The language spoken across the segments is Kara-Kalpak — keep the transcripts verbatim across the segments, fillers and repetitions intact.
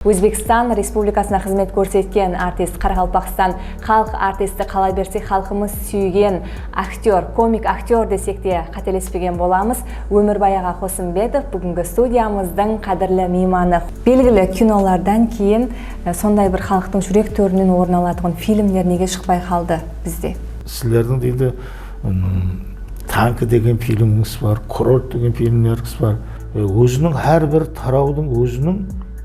Ózbekstan Respublikasına xızmet kórsetken artist, Qaraqalpaqstan xalıq artisti, qala berse, xalqımız súygen aktyor, komik aktyor desek te qátelespegen bolamız, Ómirbay aǵa Qosımbetov búgingi studiyamızdıń qádirli miymanı. Belgili kinolardan keyin, e, sonday bir xalıqtıń júrek tórinen orın alatuǵın filmler nege shıqpay qaldı bizde? Sizlerdiń deydi, ım, Tanki degen filmińiz bar, Kurort degen filmlerińiz bar. E, óziniń hár bir tarawdıń óziniń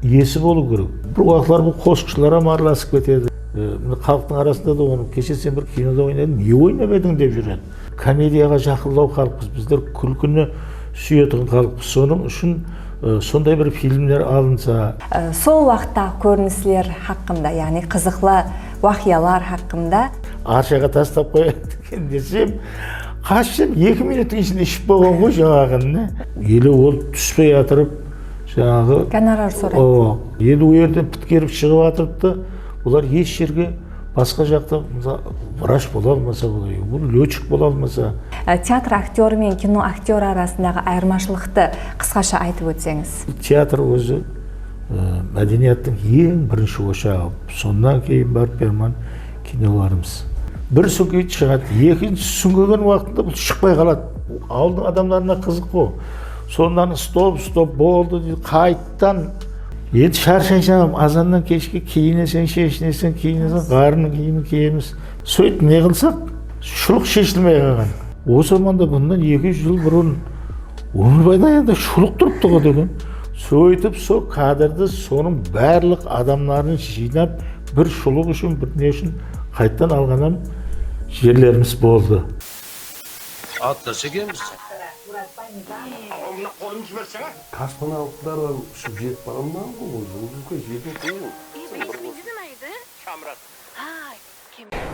iyesi bolıw kerek. Bir waqıtlar bul qosıqshılar hám aralasıp ketedi. E, mine, xalıqtıń arasında da onı, "Keshe sen bir kinoda oynadıń, ne oynap ediń?" dep júredi. Komediyaǵa jaqınlaw xalıqpız. Bizler kúlkini súyetuǵın xalıqpız. Sonıń ushın, e, sonday bir filmler alınsa. E, sol waqıttaǵı kórinisler haqqında, yaǵnıy qızıqlı waqıyalar haqqında. Arshaǵa taslap qoyadı eken desem, qashsam, eki minuttıń ishinde iship bolǵan ǵoy jańaǵını. Ele ol túspey atırıp, jańaǵı gonorar soraydı. O, ele o jerden pitkerip shıǵıp atırıptı. Bular hesh jerge Basqa jaqta, mısal, vrach bola almasa, bul lyotchik bola almasa. E, teatr aktyorı menen kino aktyorı arasındaǵı ayırmashılıqtı qısqasha aytıp ótseńiz. Teatr ózi, e, mádeniyattıń eń birinshi oshaǵı. Sonnan keyin barıp berman kinolarımız. Bir súńgiydi shıǵadı, ekinshi súńgigen waqtında bul shıqpay qaladı. Awıldıń adamlarına qızıq ǵo. Sonnan stop, stop, boldı deydi, qayt Tan, endi sharshaysań, azannan keshke kiyineseń, sheshineseń, kiyineseń, ǵarrınıń kiyimin kiyemiz. Sóytip ne qılsaq, shulıq sheshilmey qalǵan. O zamanda bunnan eki júz jıl burın Ómirbayda endi shulıq turıptı ǵo degen. Sóytip, sol kadrdı, sonıń barlıq adamların jıynap, bir shulıq ushın, bir ne ushın qayttan alǵanam jerlerimiz boldı. Atlas ekenbiz. Mına qolımdı jibersene. Kosmonavtlar ushıp jetip baraman ǵo, ol juldızǵa jetiw qıyın. Shamrat.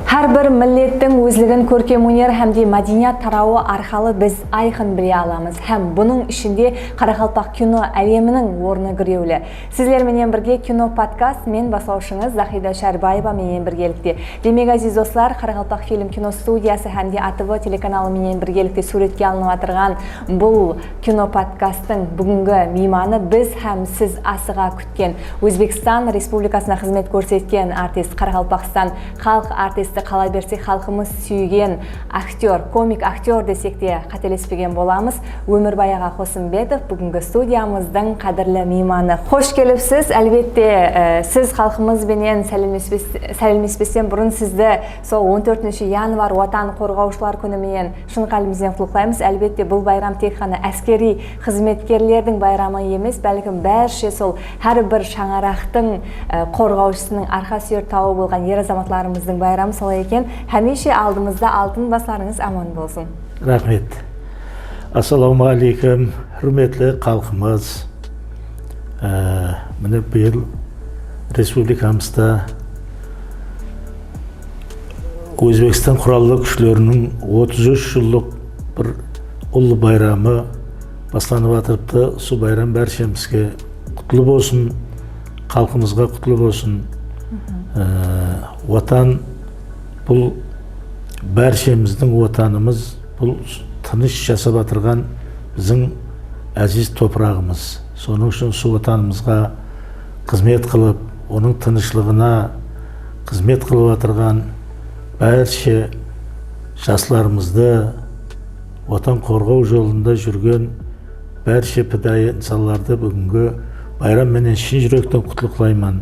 Hár bir millettiń ózligin kórkem óner hám de mádeniyat tarawı arqalı biz ayqın bile alamız hám bunıń ishinde qaraqalpaq kino áleminiń ornı girewli. Sizler menen birge Kino podkast, men baslawshıńız Zahida Shárbaeva menen birgelikte. Demek, áziz doslar, Qaraqalpaq film kino studiyası hám de A T V telekanalı menen birgelikte súwretke alınıp atırǵan bul kino podkasttıń búgingi miymanı biz hám siz asıǵa kútken Ózbekstan Respublikasına xızmet kórsetken artist, Qaraqalpaqstan xalıq artisti, qala berse, xalqımız súygen aktyor, komik aktyor desek te qátelespegen bolamız. Ómirbay aǵa Qosımbetov búgingi studiyamızdıń qádirli miymanı. Xosh kelipsiz. Álbette, e, siz xalqımız benen sálemlespes-, sálemlespesten burın sizdi sol on tórtinshi yanvar Watan qorǵawshılar kúni menen shın qálbimizden qutlıqlaymız. Álbette, bul bayram tek ǵana áskeriy xızmetkerlerdiń bayramı emes, bálkim bárshe sol hár bir shańaraqtıń, e, qorǵawshısınıń, arqa súyer tawı bolǵan er-azamatlarımızdıń bayramı. Solay eken, hámiyshe aldımızda altın, baslarıńız aman bolsın. Raxmet. Assalawma áleykum, húrmetli xalqımız. Ee, mine, bıyıl respublikamızda Ózbekstan Qurallı Kúshleriniń otız úsh jıllıq bir ullı bayramı baslanıp atırıptı. Usı bayram bárshemizge qutlı bolsın, xalqımızǵa qutlı bolsın. Ee, Watan bul bárshemizdiń Watanımız, bul tınısh jasap atırǵan biziń áziz topıraǵımız. Sonıń ushın usı Watanımızǵa xızmet qılıp, onıń tınıshlıǵına xızmet qılıp atırǵan bárshe jaslarımızdı, Watan qorǵaw jolında júrgen bárshe pidayı insanlardı búgingi bayram menen shın júrekten qutlıqlayman.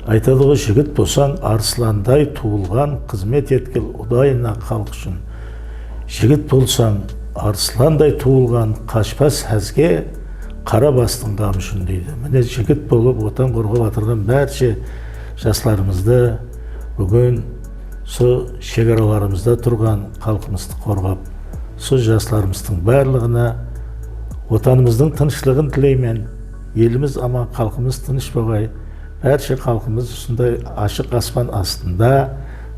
Aytadı ǵo, jigit bolsań, arıslanday tuwılǵan, xızmet etgil udayına, xalıq ushın. Jigit bolsań, arıslanday tuwılǵan, qashpas házge, qara bastıń ǵamı ushın, deydi. Mine, jigit bolıp, Watan qorǵap atırǵan bárshe jaslarımızdı búgin usı shegaralarımızda turǵan xalqımızdı qorǵap, usı jaslarımızdıń barlıǵına Watanımızdıń tınıshlıǵın tileymen. Elimiz aman, xalqımız tınısh bolǵay. Bárshe xalqımız usınday ashıq aspan astında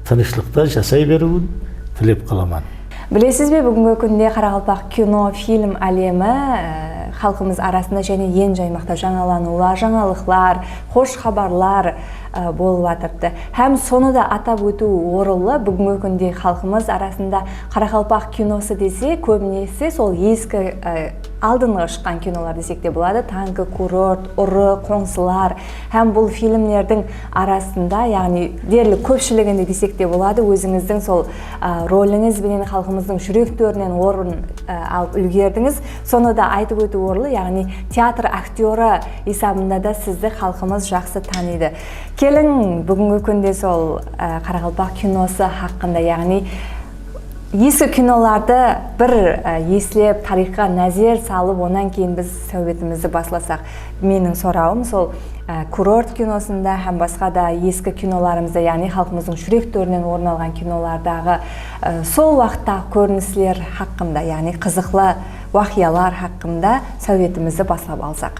tınıshlıqta jasay beriwin tilep qalaman. Bilesiz be, búgingi kúnde qaraqalpaq kino, film álemi, e, xalqımız arasında jáne en jaymaqta jańalanıwlar, jańalıqlar, xosh xabarlar, e, bolıp atırıptı. Hám sonı da atap ótiw orınlı, búgingi kúnde xalqımız arasında qaraqalpaq kinosı dese, kóbinese sol eski, e, aldınǵı shıqqan kinolar desek te boladı. Tanki, Kurort, Urı, Qońsılar hám bul filmlerdiń arasında, yaǵnıy derlik kópshiliginde desek te boladı, ózińizdiń sol, a, rolińiz benen xalqımızdıń júrek tórinen orın, a, alıp úlgerdińiz. Sonı da aytıp ótiw orınlı, yaǵnıy teatr aktyorı esabında da sizdi xalqımız jaqsı tanıydı. Keliń, búgingi kúnde sol, a, qaraqalpaq kinosı haqqında, yaǵnıy eski kinolardı bir, e, eslep, tariyxqa názer salıp, onnan keyin biz sáwbetimizdi baslasaq. Meniń sorawım sol, e, Kurort kinosında hám basqa da eski kinolarımızda, yaǵnıy xalqımızdıń júrek tórinen orın alǵan kinolardaǵı, e, sol waqıttaǵı kórinisler haqqında, yaǵnıy qızıqlı waqıyalar haqqında sáwbetimizdi baslap alsaq.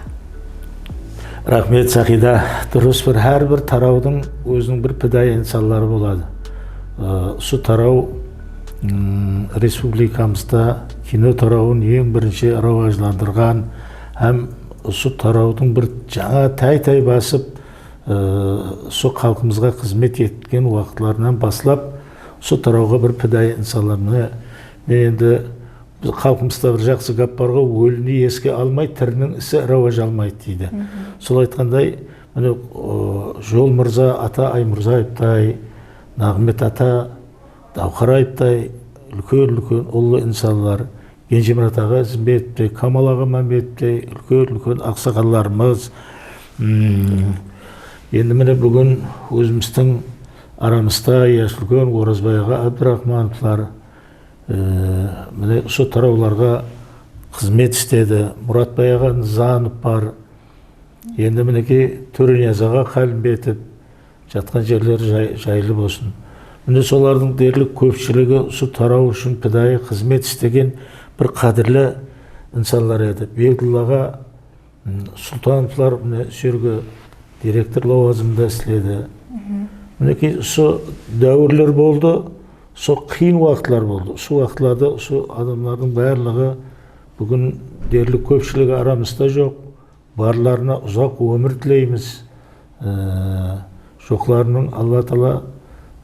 Raxmet, Saqida. Durıs, bir, hár bir tarawdıń óziniń bir pidayı insanları boladı. Ee, usı taraw, mm, respublikamızda kino tarawın eń birinshi rawajlandırǵan hám usı tarawdıń bir jańa tay-tay basıp, ee, usı xalqımızǵa xızmet etken waqıtlarınan baslap, usı tarawǵa bir pidayı insanlar. Mine, men endi Biz xalqımızda bir jaqsı gáp bar ǵo, "Ólini eske almay, tiriniń isi rawaj almaydı", deydi. Sol aytqanday, mine, o, Jolmırza ata Aymurzaevtay, Naǵmet ata Dáwqaraevtay úlken-úlken ullı insanlar, Genjemurat aǵa Izimbetovtay, Kamal aǵa Mámbetovtay úlken-úlken aqsaqallarımız. Hmm, endi mine búgin ózimizdiń aramızda jası úlken Orazbay aǵa Ábdiraxmanovlar, E, mine, usı tarawlarǵa xızmet istedi. Muratbay aǵa Nızanov bar. Endi, minekey, Tóreniyaz aǵa Qálimbetov, jatqan jerleri jay-, jaylı bolsın. Mine, solardıń derlik kópshiligi usı taraw ushın pidayı xızmet istegen bir qádirli insanlar edi. Begdulla aǵa M, Sultanovlar, mine, usı jerge direktor lawazımında isledi. Minekey, usı dáwirler boldı, usı qıyın waqıtlar boldı. Usı waqıtlarda usı adamlardıń barlıǵı búgin derlik kópshiligi aramızda joq. Barlarına uzaq ómir tileymiz. E, joqlarınıń Alla taala,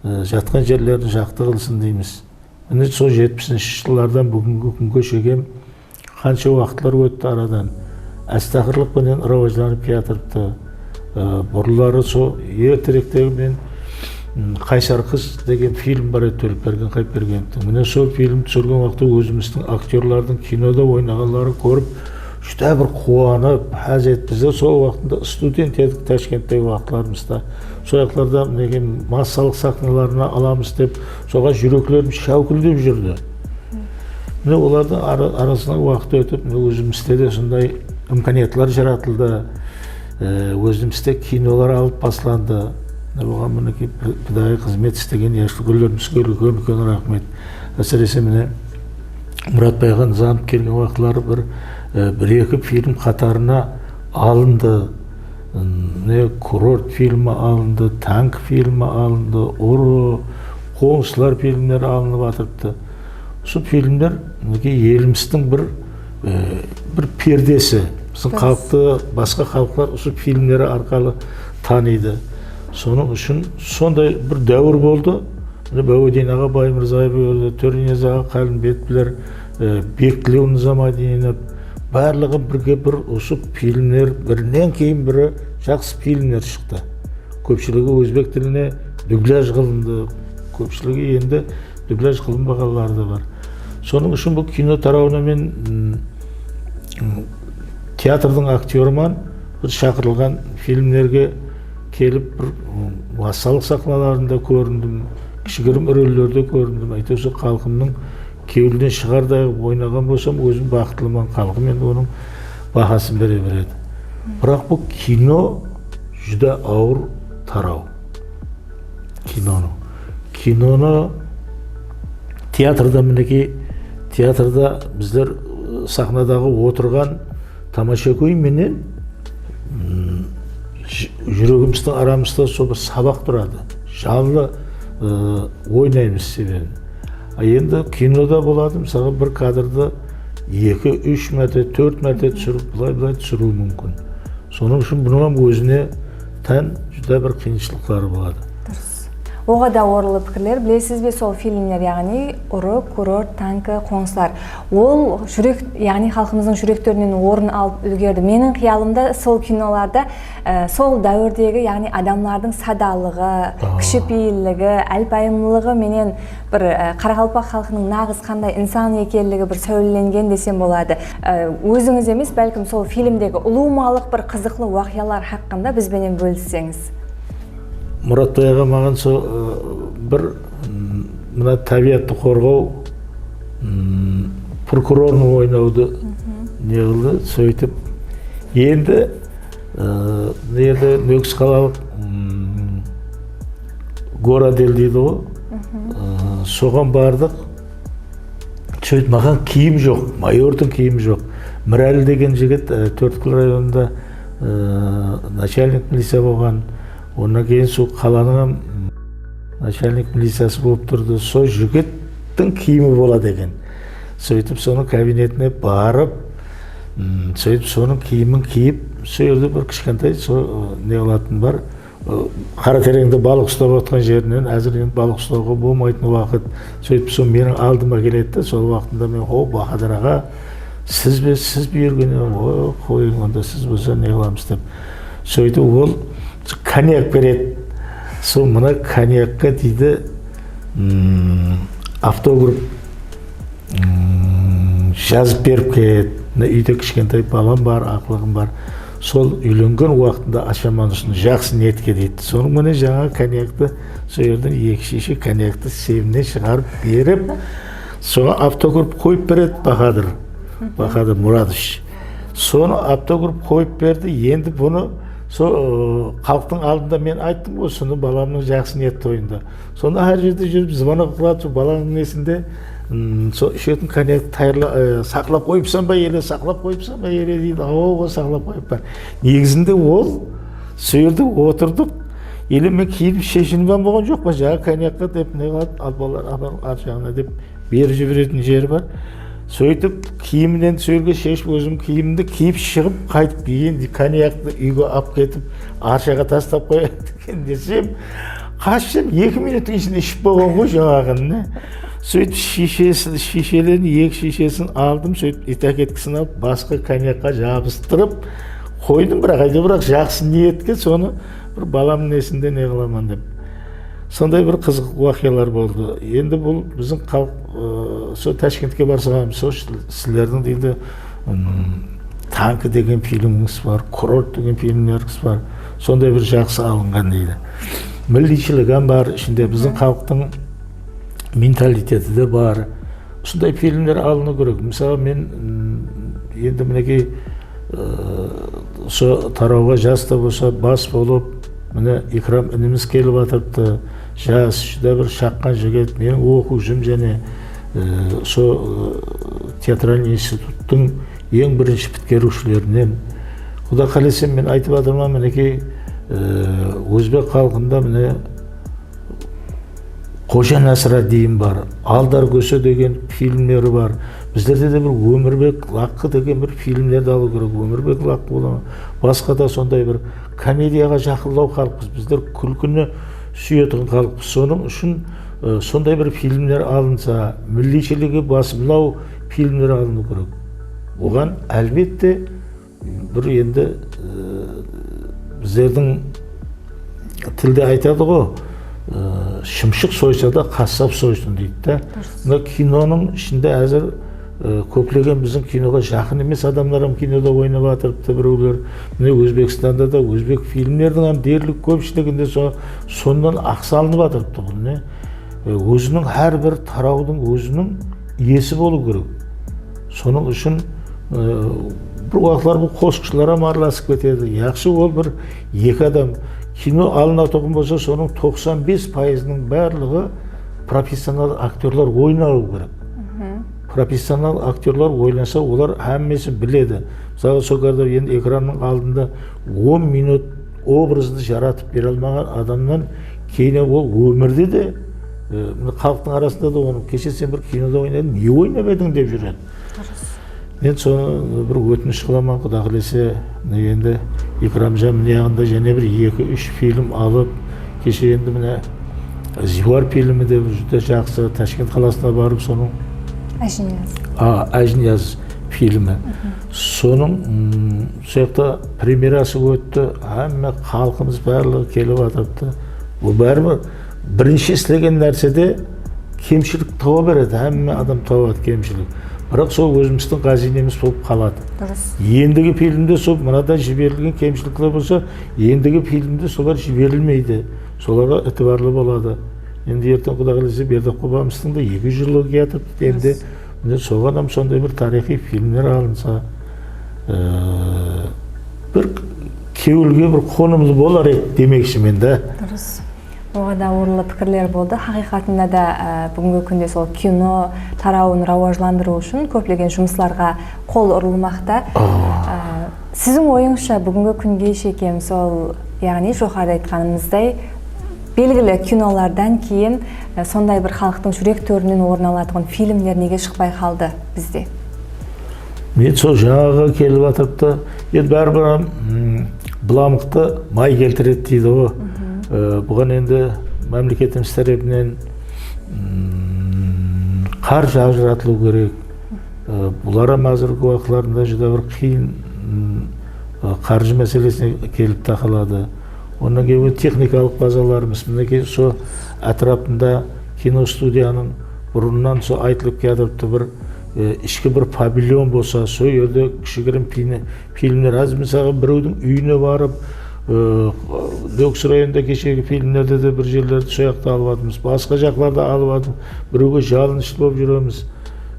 e, jatqan jerlerin jaqtı qılsın deymiz. Mine, sol jetpisinshi jıllardan búgingi kúnge shekem qansha waqıtlar ótti aradan. Ástaqırlıq penen rawajlanıp kiyatırıptı. E, burınları sol erterektegi men, m, Qaysar qız degen film bar edi, Tólepbergen Qayıpbergenovtıń. Mine, sol film túsirgen waqıtta ózimizdiń aktyorlardıń kinoda oynaǵanların kórip, júdá bir quwanıp, ház ettik. Bizler sol waqtında student edik, Tashkenttegi waqıtlarımızda. Sol waqıtlarda, minekey, massalıq saxnalarına alamız dep, soǵan júreklerimiz sháwkildep júrdi. Mine, olardıń ara-, arasınan waqıt ótip, mine, ózimizde de sonday imkaniyatlar jaratıldı. E, ózimizde kinolar alıp baslandı. Mine, oǵan, minekey, pi-, pidayı xızmet istegen jası úlkenlerimizge úlken-úlken raxmet. Ásirese, mine, Muratbay aǵa Nızanov kelgen waqıtları bir, e, bir-eki film qatarına alındı. Mine, Kurort filmi alındı, Tank filmi alındı, Urı, Qońsılar filmleri alınıp atırıptı. Usı filmler, minekey, elimizdiń bir, e, bir perdesi. Biziń xalıqtı basqa xalıqlar usı filmleri arqalı tanıydı. Sonıń ushın sonday bir dáwir boldı. Mine, Báwedin aǵa Baymırzaev, Tóreniyaz aǵa Qálimbetovlar, e, Bektilew Nızamatdinov, barlıǵı birge bir usı filmler, birinen keyin biri jaqsı filmler shıqtı. Kópshiligi ózbek tiline dublyaj qılındı, kópshiligi endi dublyaj qılınbaǵanları da bar. Sonıń ushın bul kino tarawına men, mm, teatrdıń aktyorıman bir shaqırılǵan filmlerge kelip, bir, ım, massalıq saxnalarında kórindim, kishigirim rollerde kórindim. Áytewir, sol xalqımnıń kewlinen shıǵarday qılıp oynaǵan bolsam, ózim baxıtlıman, xalqım endi onıń bahasın bere beredi. Biraq bul kino júdá awır taraw. Kinonı. Kinonı teatrda, minekey, teatrda bizler, ı, saxnadaǵı otırǵan tamashagóy menen, mm, j-, júregimizdiń aramızda sol bir sabaq turadı. Janlı, ı, oynaymız sebebi. A, endi kinoda boladı, mısalı, bir kadrdı eki, úsh márte, tórt márte túsirip, bılay-bılay túsiriw múmkin. Sonıń ushın bunıń hám ózine tán júdá bir qıyınshılıqları boladı. Durıs. Oǵada orınlı pikirler, bilesiz be, sol filmler, yaǵnıy Urı, Kurort, Tanki, Qońsılar. Ol júrek, yaǵnıy xalqımızdıń júreklerinen orın alıp úlgerdi. Meniń qıyalımda sol kinolarda, e, sol dáwirdegi, yaǵnıy adamlardıń sadalıǵı, kishipeyilligi, álpayımlılıǵı menen bir, e, qaraqalpaq xalqınıń naǵız qanday insan ekenligi bir sáwlelengen desem boladı. E, ózińiz emes, bálkim sol filmdegi ulıwmalıq bir qızıqlı waqıyalar haqqında biz benen bólisseńiz. Muratbay aǵa maǵan so, ı, bir, ım, mına tábiyattı qorǵaw, ım, prokurorın oynawdı ne qıldı, sóytip. Endi, ı, mına jerde Nókis qalalıq, ım, Gorodel deydi ǵo, ı, soǵan bardıq. Sóytip, maǵan kiyim joq, mayordıń kiyimi joq. Mirali degen jigit, e, Tórtkúl rayonında, e, nachalnik miliciya bolǵan. Onnan keyin sol qalanıń hám nachalnik miliciyası bolıp turdı. Sol jigittiń kiyimi boladı eken. Sóytip, sonıń kabinetine barıp, m, sóytip, sonıń kiyimin kiyip, sol jerde bir kishkentay, sol, e, ne qılatın bar, Qara tereńde balıq uslap atırǵan jerinen, házir endi balıq uslawǵa bolmaytın waqıt. Sóytip, sol meniń aldıma keledi de, sol waqtında men, "O, Bahadır aǵa, siz be, siz buyırǵan, o, qoyıń, onda siz bolsa ne qılamız?" dep. Sóytip, ol konyak beredi. Sol mına konyakqa deydi, mm, avtograf Mm, jazıp berip ket. Mine, úyde kishkentay balam bar, aqlıǵım bar. Sol úylengen waqtında ashaman usını jaqsı niyetke deydi. Sonıń menen jańaǵı konyaktı, sol jerden eki shishe konyaktı sebine shıǵarıp berip, soǵan avtograf qoyıp beredi Bahadır. Bahadır Muradovich. Sonı avtograf qoyıp berdi. Endi bunı sol, ı, xalıqtıń aldında men ayttım ǵoy, usını balamnıń jaqsı niyet toyında. Sonda hár jerde júrip, zvonok qıladı, sol balanıń nesinde, mm, sol ishetin konyaktı tayarla-, e, saqlap qoyıpsań ba ele, saqlap qoyıpsań ba ele deydi. Awa, awa, saqlap qoyıppan. Negizinde ol, sol jerde otırdıq. Ele men kiyinip sheshinip hám bolǵan joqpan, jańa konyakqa dep ne qıladı, al balalar, aparıń ar jaǵına dep berip jiberetin jeri bar. Sóytip, kiyiminen sol jerge sheship, ózim kiyimimdi kiyip shıǵıp, qaytıp, endi konyaktı úyge alıp ketip, arshaǵa taslap qoyadı. Desem, qashsam, eki minuttıń ishinde iship bolǵan ǵoy jańaǵını. Sóytip, shishesi, shishelerin, eki shishesin aldım, sóytip, etaket kisin alıp, basqa konyakqa jabıstırıp qoydım, biraq, áyde, biraq, jaqsı niyetke sonı bir balamnıń nesinde ne qılaman dep. Sonday bir qızıq waqıyalar boldı. Endi bul biziń xalıq, ı, sol Tashkentke barsań, sol sizlerdiń deydi, ım, Tanki degen filmińiz bar, Kurort degen filmlerińiz bar. Sonday bir jaqsı alınǵan deydi. Milliyshiligi hám bar, ishinde biziń xalıqtıń mentaliteti de bar. Usınday filmler alınıw kerek. Mısalı, men, mm, endi minekey, ı, usı tarawǵa jas ta bolsa bas bolıp, mine, Ikram inimiz kelip atırıptı. Jas, júdá bir shaqqan jigit, meniń oqıwshım jáne, ı, usı, ı, teatralnıy instituttıń eń birinshi pitkeriwshilerinen. Quda qálese, men aytıp atırman, minekey, e, ózbek xalqında, mine, Xoja Nasraddin bar, Aldar kóse degen filmleri bar. Bizlerde de bir Ómirbek laqqı degen bir filmlerdi alıw kerek. Ómirbek laqqı bola ma, basqa da sonday bir komediyaǵa jaqınlaw xalıqpız. Bizler kúlkini súyetuǵın xalıqpız. Sonıń ushın, e, sonday bir filmler alınsa, milliyshiligi basımlaw filmler alınıw kerek. Oǵan, álbette, bir endi, e, bizlerdiń tilde aytadı ǵo, e, shımshıq soysa da, qassap soysın deydi da. Durıs. Mına kinonıń ishinde házir, e, kóplegen biziń kinoǵa jaqın emes adamlar hám kinoda oynap atırıptı birewler. Mine, Ózbekstanda da ózbek filmlerdiń hám derlik kópshiliginde so-, sonnan aq salınıp atırıptı bul, ne? E, óziniń hár bir tarawdıń óziniń iyesi bolıw kerek. Sonıń ushın, e, bir waqıtlar bul qosıqshılar hám aralasıp ketedi. Yaqshı, ol bir eki adam kino alınatuǵın bolsa, sonıń toqsan bes payızınıń barlıǵı professional aktyorlar oynawı kerek. Professional aktyorlar oynasa, olar hámmesi biledi. Mısalı, sol kadar endi ekranıń aldında on minut obrazdı jaratıp bere almaǵan adamnan keyin ol ómirde de, e, mına xalıqtıń arasında da onı, "Keshe sen bir kinoda oynadıń, ne oynap ediń?" dep júredi. Durıs. Men sonı bir ótinish qılaman, Quda qálese, mine endi Ikramjan mına jaǵında jáne bir eki-úsh film alıp, keshe endi mine Ziywar filmi de bir júdá jaqsı, Tashkent qalasına barıp, sonıń Ájiniyaz. A, Ájiniyaz filmi. Sonıń, mm, sol jaqta premyerası ótti, hámme xalqımız barlıǵı kelip atırıptı. Bul báribir birinshi islegen nársede kemshilik tawa beredi, hámme adam tawadı kemshilik. Biraq sol ózimizdiń ǵáziynemiz bolıp qaladı. Durıs. Endigi filmde sol mınada jiberilgen kemshilikler bolsa, endigi filmde solar jiberilmeydi. Solarǵa itibarlı boladı. Endi erteń Quda qálese Berdaq bobamızdıń da eki júz jıllıǵı kiyatırıptı. Endi mine soǵan hám sonday bir tariyxıy filmler alınsa, e, bir kewilge bir qonımlı bolar edi demekshimen da. Durıs. Oǵada orınlı pikirler boldı. Haqıyqatında da, e, búgingi kúnde sol kino tarawın rawajlandırıw ushın kóplegen jumıslarǵa qol urılmaqta. E, siziń oyıńızsha búgingi kúnge shekem sol, yaǵnıy joqarıda aytqanımızday, belgili kinolardan keyin, e, sonday bir xalıqtıń júrek tórinen orın alatuǵın filmler nege shıqpay qaldı bizde? Men sol jańaǵı kelip atırıptı. Endi báribir, mm, bılamıqtı may keltiredi deydi ǵo. E, buǵan endi mámleketimiz tárepinen, mm, qarjı ajıratılıw kerek. E, bular hám házirgi waqıtlarında júdá bir qıyın, mm, e, qarjı máselesine kelip taqaladı. Onnan keyin texnikalıq bazalarımız, minekey, usı átirapında kinostudiyanıń burınnan usı aytılıp kiyatırıptı, bir, e, ishki bir pavilyon bolsa, sol jerde kishigirim piyni-, filmler, házir, mısalı, birewdiń úyine barıp, e, Nókis rayonında keshegi filmlerde de bir jerlerdi sol jaqta alıp atırmız, basqa jaqlarda alıp atırmız, birewge jalınıshlı bolıp júremiz.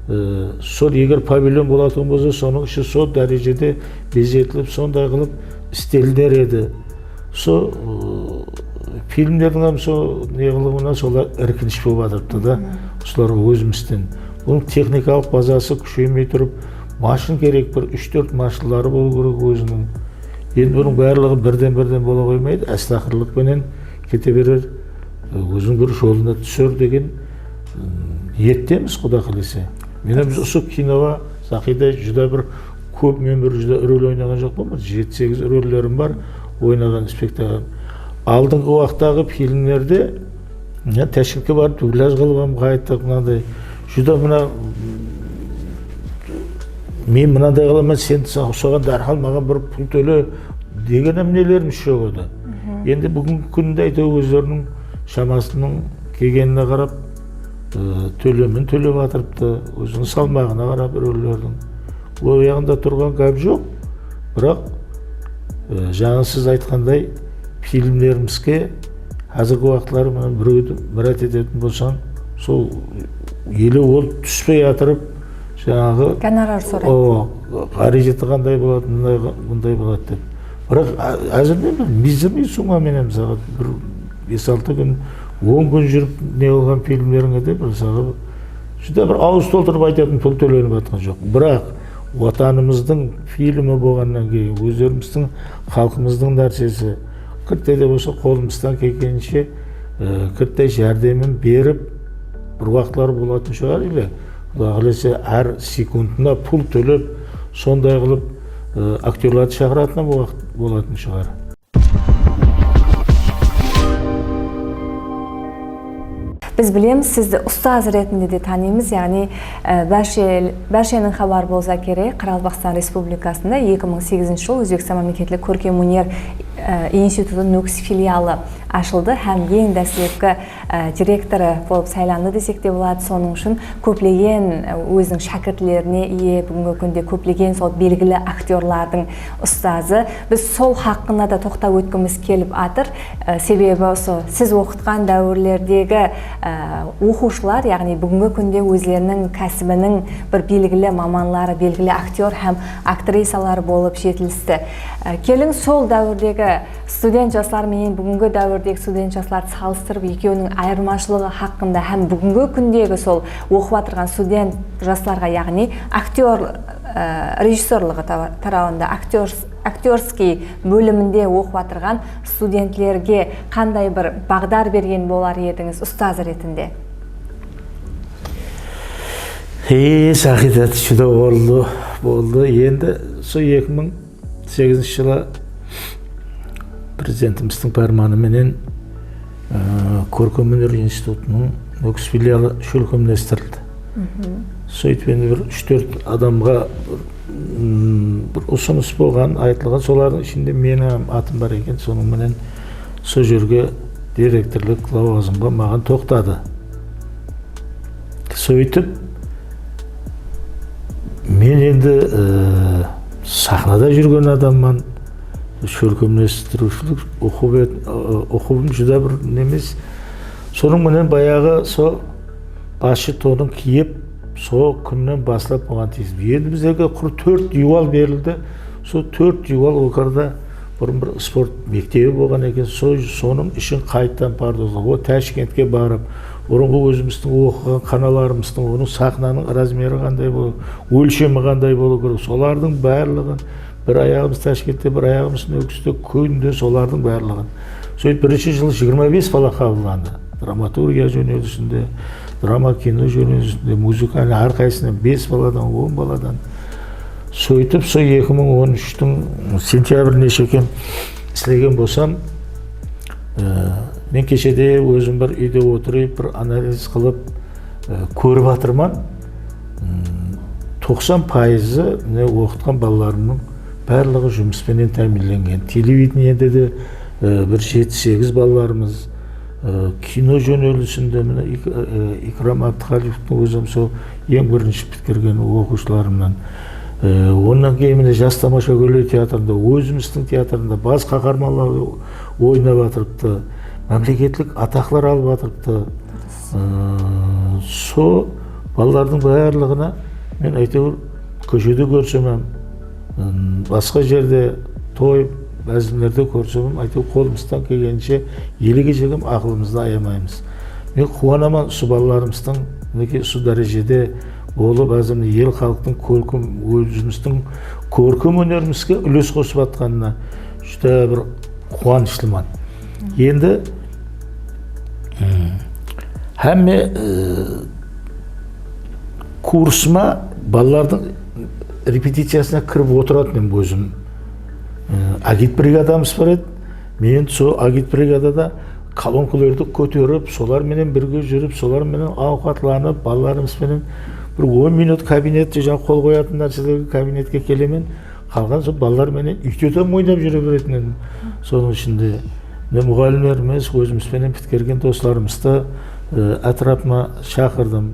E, sol, eger pavilyon bolatuǵın bolsa, sonıń ishi sol dárejede bezetilip, sonday qılıp isteliner edi. Usı, ıı, filmlerdiń hám usı ne qılıwına solar irkinish bolıp atırıptı da. Usılarǵa ózimizden. Bunıń texnikalıq bazası kúsheymey turıp, mashın kerek, bir úsh-tórt mashınları bolıw kerek óziniń. Endi bunıń barlıǵı birden-birden bola qoymaydı, ástaqırlıq penen kete berer, óziniń bir jolına túser degen, ım, niyettemiz, Quda qálese. Mine biz usı kinoǵa Saqiyda júdá bir kóp men bir júdá rol oynaǵan joqpan, bir jeti-segiz rollerim bar, oynaǵan spektakl. Aldınǵı waqıttaǵı filmlerde, ya, Tashkentke barıp dublyaj qılıp hám qayttıq, mınaday. Júdá mına, men mınaday qılaman, sen sa-, soǵan dárhal maǵan bir pul tóle degen hám nelerimiz joq edi. Endi búgingi kúnde, áytewir, ózleriniń shamasınıń kelgenine qarap, e, tólemin tólep atırıptı, óziniń salmaǵına qarap rollerdiń. Ol jaǵında turǵan gáp joq, biraq, e, jańa siz aytqanday, filmlerimizge házirgi waqıtları mına birewdi mirát etetin bolsań, sol ele ol túspey atırıp, jańaǵı gonorar soraydı. O, ǵárejeti qanday boladı, mınday, mınday boladı dep. Biraq há-, házirden bir mizirniy summa menen, mısalı, bir bes-altı kún, on kún júrip ne qılǵan filmlerińe de bir, mısalı, júdá bir awız toltırıp aytatın pul tólenip atqan joq. Biraq Watanımızdıń filmi bolǵannan keyin, ózlerimizdiń xalqımızdıń nársesi, kirtte de bolsa qolımızdan kelgeninshe, e, kirtte járdemin berip, bir waqıtları bolatın shıǵar, ele, Quda qálese, hár sekundına pul tólep, sonday qılıp, e, aktyorlardı shaqıratın waqıt bolatın shıǵar. Biz bilemiz, sizdi ustaz retinde de tanıymız, yaǵnıy, e, bárshe-, bársheniń xabarı bolsa kerek, Qaraqalpaqstan Respublikasında eki mıń segizinshi jıl Ózbekstan mámleketlik kórkem óner, e, institutı Nókis filialı ashıldı hám eń dáslepki, e, direktorı bolıp saylandı desek te boladı. Sonıń ushın kóplegen, e, óziniń shákirtlerine iye, búgingi kúnde kóplegen sol belgili aktyorlardıń ustazı. Biz sol haqqında da toqtap ótkimiz kelip atır. E, sebebi usı siz oqıtqan dáwirlerdegi, e, oqıwshılar, yaǵnıy búgingi kúnde ózleriniń kásibiniń bir belgili mamanları, belgili aktyor hám aktrisalar bolıp jetilisti. E, keliń, sol dáwirdegi student jaslar menen búgingi dáwirdegi student jaslardı salıstırıp, ekewiniń ayırmashılıǵı haqqında hám búgingi kúndegi sol oqıp atırǵan student jaslarǵa, yaǵnıy aktyor, e, rejissyorlıǵı ta-, tarawında, aktyor-, aktyorskiy bóliminde oqıp atırǵan studentlerge qanday bir baǵdar bergen bolar edińiz ustaz retinde? E, Saqidat, júdá orınlı boldı. Endi sol eki mıń segizinshi jılı Prezidentimizdiń pármanı menen Á, Kórkem óner institutınıń Nókis filialı shólkemlestirildi. Sóytip endi bir úsh-tórt adamǵa bir, mm, bir usınıs bolǵan, aytılǵan, solardıń ishinde meniń hám atım bar eken, sonıń menen sol jerge direktorlık lawazımǵa maǵan toqtadı. Sóytip, men endi, e, saxnada júrgen adamman, shólkemlestiriwshilik uqıp et-, ı, uqıbım júdá bir nemes. Sonıń menen bayaǵı so basshı tonın kiyip, so kúnnen baslap oǵan tiyisli. Endi bizlerge qur tórt diywal berildi. So tórt diywal o kárde burın bir sport mektebi bolǵan eken. So, sonıń ishin qaytadan pardozlaw. O Tashkentke barıp, burınǵı ózimizdiń oqıǵan xanalarımızdıń, onıń saxnanıń razmeri qanday bolıw, ólshemi qanday bolıw kerek, solardıń barlıǵın, bir ayaǵımız Tashkentte, bir ayaǵımız Nókiste, kúnde solardıń barlıǵın. Sóytip birinshi jılı jigirma bes bala qabıllandı. Dramaturgiya jónelisinde, drama kino jónelisinde, muzıkalnıy hár qaysısınan bes baladan, on baladan. Sóytip, sol eki mıń on úshtiń sentyabrine shekem islegen bolsam, e, men keshede ózim bir úyde otırıp, bir analiz qılıp, e, kórip atırman. Mm, toqsan payızı mine oqıtqan balalarımnıń barlıǵı jumıs penen támiyinlengen. Televideniede de, e, bir jeti-segiz balalarımız, e, kino jónelisinde mine Ik-, e, Ikram Abdıqalievtiń ózim sol eń birinshi pitkergen oqıwshılarımnan. E, onnan keyin mine Jas tamashagóyler teatrında, ózimizdiń teatrında bas qaharmanlardı oynap atırıptı. Mámleketlik ataqlar alıp atırıptı. E, so balalardıń barlıǵına men, áytewir, kóshede kórsem hám, ım, basqa jerde toy, bázimlerde kórsem hám, áytewir, qolımızdan kelgeninshe ele keshegem aqılımızdı ayamaymız. Men quwanaman usı balalarımızdıń, minekey, usı dárejede bolıp, házir mine el-xalıqtıń kórkem, ózimizdiń kórkem ónerimizge úles qosıp atqanına júdá bir quwanıshlıman. Endi, ım, hámme, e, kursıma balalardıń repeticiyasına kirip otıratın edim ózim. E, agitbrigadamız bar edi. Men sol agitbrigadada kolonkalardı kóterip, solar menen birge júrip, solar menen awqatlanıp, balalarımız penen bir on minut kabinette, jańa qol qoyatın nárselerge kabinetke kelemen. Qalǵan sol balalar menen úyde de oynap júre beretin edim. Sonıń ishinde ne muǵallimlerimiz, ózimiz benen pitkergen doslarımızdı, e, átirapıma shaqırdım.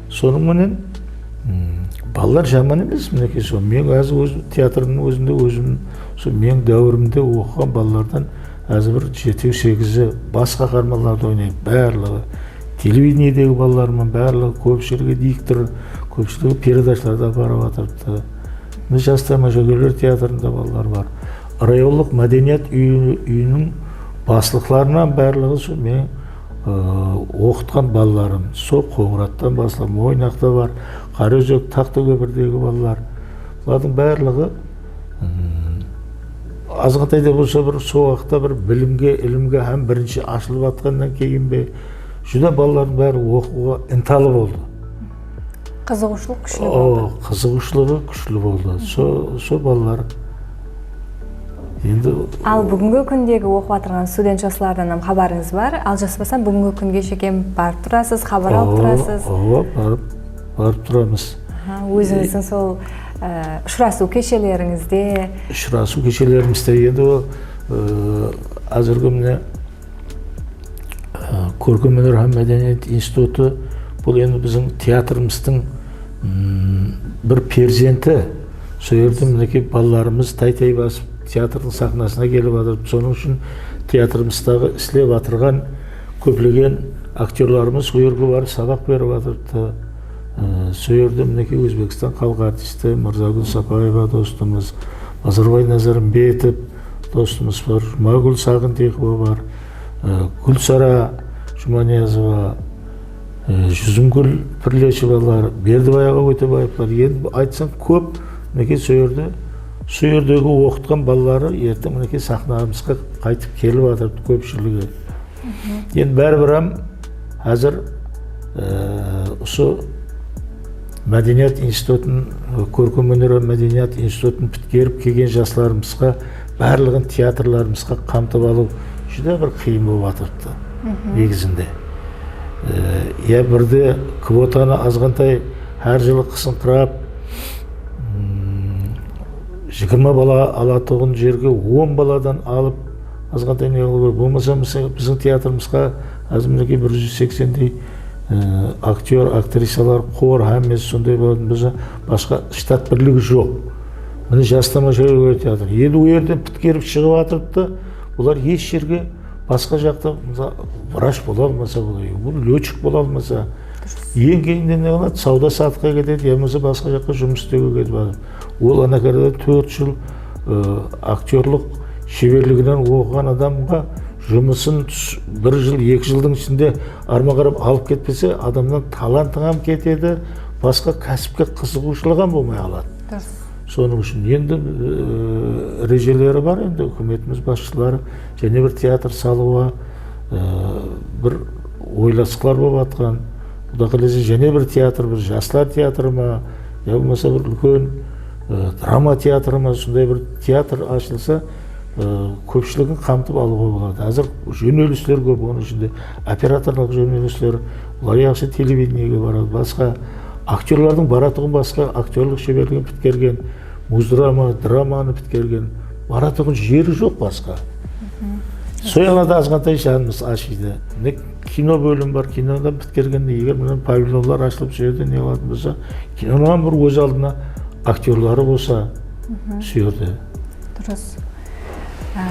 Sonıń menen, mm, balalar jaman emes, minekey, sol meniń házir óz teatrımnıń ózinde ózim, sol meniń dáwirimde oqıǵan balalardan házir bir jetiw-segizi bas qaharmanlardı oynaydı, barlıǵı. Televideniedegi balalarımnıń barlıǵı, kópshiligi diktor, kópshiligi peredachalardı aparıp atırıptı. Mine, Jas tamashagóyler teatrında balalar bar. Rayonlıq mádeniyat úyi-, úyiniń baslıqlarınan barlıǵı sol men, ı, oqıtqan balalarım. Sol Qońırattan baslap, Moynaqta bar, Qaraózek, Taxtakópirdegi balalar. Bulardıń barlıǵı, ım, azǵantay da bolsa bir sol waqıtta bir bilimge, ilimge hám birinshi ashılıp atqannan keyin be, júdá balalardıń bári oqıwǵa intalı boldı. Qızıǵıwshılıq kúshli boldı. O, qızıǵıwshılıǵı kúshli boldı. So, so balalar endi. Al búgingi kúndegi oqıp atırǵan student jaslardan hám xabarıńız bar. Aljaspasam, búgingi kúnge shekem barıp turasız, xabar alıp turasız. Awa, awa, barıp, barıp turamız. Aha, ózińizdiń sol, e, ushırasıw keshelerińizde. Ushırasıw keshelerimizde endi ol, e, házirgi mine, Á, Kórkem óner hám mádeniyat institutı, bul endi biziń teatrımızdıń, mm, bir perzenti. Sol jerde, minekey, balalarımız tay-tay basıp teatrdıń saxnasına kelip atırıptı. Sonıń ushın teatrımızdaǵı islep atırǵan kóplegen aktyorlarımız sol jerge barıp sabaq berip atırıptı. Á, sol jerde, minekey, Ózbekstan xalıq artisti Mırzagúl Sapaeva dostımız, Bazarbay Nazarımbetov, dostımız bar, Jumagúl Saǵıntıqova bar, e, Gúlsara Jumaniyazova, e, Júzimgúl Pirleshovalar, Berdibay aǵa Ótebaevlar. Endi aytsań kóp, minekey, sol jerde, sol jerdegi oqıtqan balaları erteń, minekey, saxnamızǵa qaytıp kelip atırıptı kópshiligi. Endi báribir hám házir, e, usı Mádeniyat institutın, Kórkem óner mádeniyat institutın pitkerip kelgen jaslarımızǵa, barlıǵın teatrlarımızǵa qamtıp alıw júdá bir qıyın bolıp atırıptı. Negizinde. E, ya birde kvotanı azǵantay hár jılı qısıńqırap, jigirma bala alatuǵın jerge on baladan alıp, azǵantay ne qılıp, bolmasa, mısa-, biziń teatrımızǵa házir minekey bir júz seksendey, e, aktyor, aktrisalar, xor, hámmesi sonday bolatuǵın bolsa, basqa shtat birligi joq. Mine, jas tamashagóy teatr. Endi o jerden pitkerip shıǵıp atırıptı, bular hesh jerge basqa jaqta, mısa-, vrach bola almasa, bul lyotchik bola almasa, eń keyninde ne qıladı? Sawda-satıqqa ketedi, yamasa basqa jaqqa jumıs islewge ketip atır. Ol ana karada tórt jıl, ı, aktyorlıq sheberliginen oqıǵan adamǵa jumısın s-, bir jıl, eki jıldıń ishinde arma qarap alıp ketpese, adamnan talantıń hám ketedi, basqa kásipke qızıǵıwshılıǵı hám bolmay qaladı. Durıs. Sonıń ushın endi, e, rejeleri bar endi húkimetimiz basshıları jáne bir teatr salıwǵa, e, bir oylasıqlar bolıp atqan. Quda qálese jáne bir teatr, bir jaslar teatrı ma, ya bolmasa bir úlken, e, drama teatrı ma, sonday bir teatr ashılsa, e, kópshiligin qamtıp alıwǵa boladı. Házir jónelisler kóp, onıń ishinde operatorlıq jónelisler, bular yaqshı televideniege baradı, basqa aktyorlardıń baratuǵın, basqa aktyorlıq sheberligin pitkergen, muzdrama, dramanı pitkergen, baratuǵın jeri joq basqa. Sol jaǵına da azǵantay janımız ashıydı. Mine, kino bólimi bar, kinodan pitkergende, eger mine pavilonlar ashılıp, sol jerde ne qılatın bolsa, kinonıń hám bir óz aldına aktyorları bolsa, sol jerde. Durıs. Á,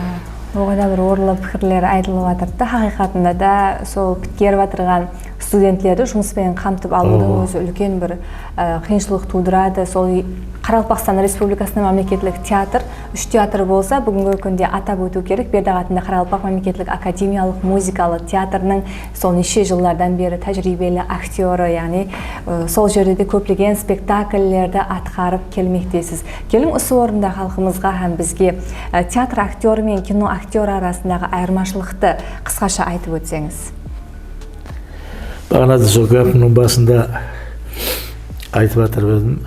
oǵada bir orınlı pikirler aytılıp atırdı. Haqıyqatında da sol pitkerip atırǵan studentlerdi jumıs penen qamtıp alıwdıń ózi úlken bir, á, qıyınshılıq tuwdıradı. Sol Qaraqalpaqstan Respublikasında mámleketlik teatr, úsh teatr bolsa, búgingi kúnde atap ótiw kerek, Berdaq atında Qaraqalpaq mámleketlik akademiyalıq muzıkalı teatrınıń sol neshe jıllardan beri tájiriybeli aktyorı, yaǵnıy, ı, sol jerde de kóplegen spektakllerdi atqarıp kelmektesiz. Keliń, usı orında xalqımızǵa hám bizge, ı, teatr aktyorı menen kino aktyorı arasındaǵı ayırmashılıqtı qısqasha aytıp ótseńiz. Baǵana da sol gápimniń basında aytıp atırıp edim.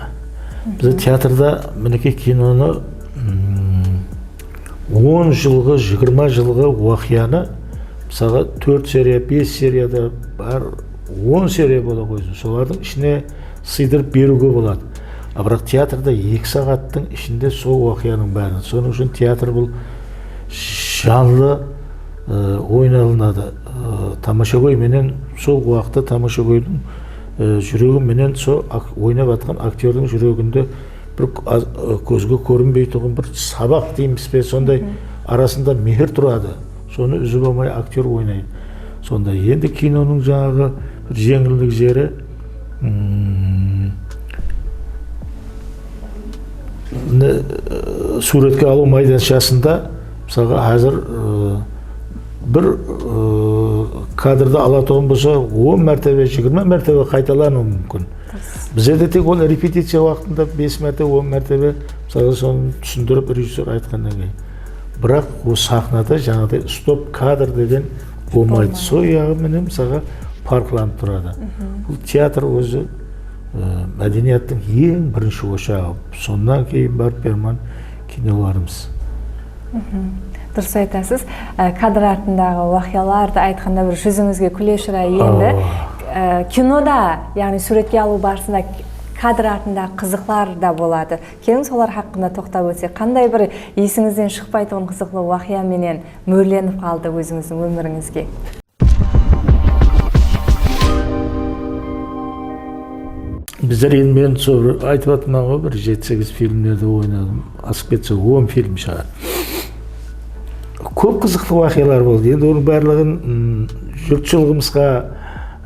Biz teatrda, minekey, kinonı, mm, on jılǵı, jigirma jılǵı waqıyanı, mısalǵa, tórt seriya, bes seriyada bar, on seriya bola qoysın, solardıń ishine sıydırıp beriwge boladı. A, biraq teatrda eki saattıń ishinde sol waqıyanıń bárin. Sonıń ushın teatr bul janlı, ı, oynalınadı. I, tamashagóy menen sol waqıtta tamashagóydiń, ı, júregi menen sol ak-, oynap atqan aktyordıń júreginde bir k-, az-, ı, kózge kórinbeytuǵın bir sabaq deymiz be, sonday arasında mehir turadı. Sonı úzip almay aktyor oynaydı. Sonday. Endi kinonıń jańaǵı bir jeńillik jeri, mm, ne, ı, súwretke alıw maydanshasında, mısalǵa, házir, ı, bir, ı, kadrdı alatuǵın bolsa, on mártebe, jigirma mártebe qaytalanıwı múmkin. Bizlerde tek ol repeticiya waqtında bes márte, on mártebe, mısalǵa, sonı túsindirip, rejissyor aytqannan keyin. Biraq ol saxnada jańaǵıday stop kadr degen bolmaydı. Sol jaǵı menen, mısalǵa, parıqlanıp turadı. Bul teatr ózi, e, mádeniyattıń eń birinshi oshaǵı. Sonnan keyin barıp berman kinolarımız. Durıs aytasız. E, kadr artındaǵı waqıyalardı aytqanda bir júzińizge kúle shıray endi. E, kinoda, yaǵnıy súwretke alıw barısında kadr artındaǵı qızıqlar da boladı. Keliń, solar haqqında toqtap ótsek, qanday bir esińizden shıqpaytuǵın qızıqlı waqıya menen móyirlenip qaldı ózińizdiń ómirińizge? Bizler endi, men sol bir aytıp atırman ǵoy, bir jeti-segiz filmlerde oynadım. Asıp ketse on film shıǵar. Kóp qızıqlı waqıyalar boldı. Endi onıń barlıǵın, ım, jurtshılıǵımızǵa,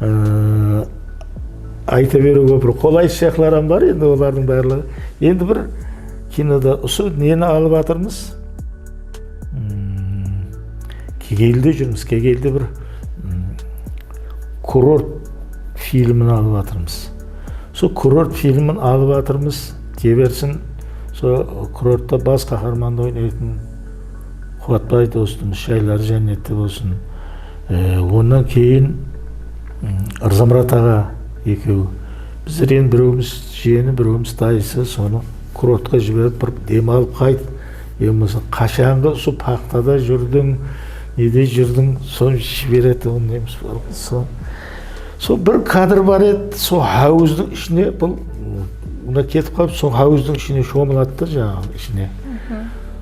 ı, ayta beriwge bir qolaysız jaqları hám bar endi olardıń barlıǵı. Endi bir kinoda usı neni alıp atırmız? Hmm, Kegeyli júrmiz, Kegeyli bir, hmm, kurort filmin alıp atırmız. Sol kurort filmin alıp atırmız, tebersin, sol kurortta bas qaharmandı oynaytın Quwatbay dostımız, jayları jánnette bolsın. E, onnan keyin, mm, Irzamurat aǵa ekewi. Bizler endi birewimiz jiyeni, birewimiz dayısı, sonı kurortqa jiberip, bir dem alıp qayt. Ya bolmasa, qashanǵı usı paxtada júrdiń, Nede júrdiń, sonı jiberetuǵın nemiz bar ǵoy. Sol, sol bir kadr bar edi, sol háwizdiń ishine, bul mına ketip qalıp, sol háwizdiń ishine shomıladı da, jańaǵı ishine.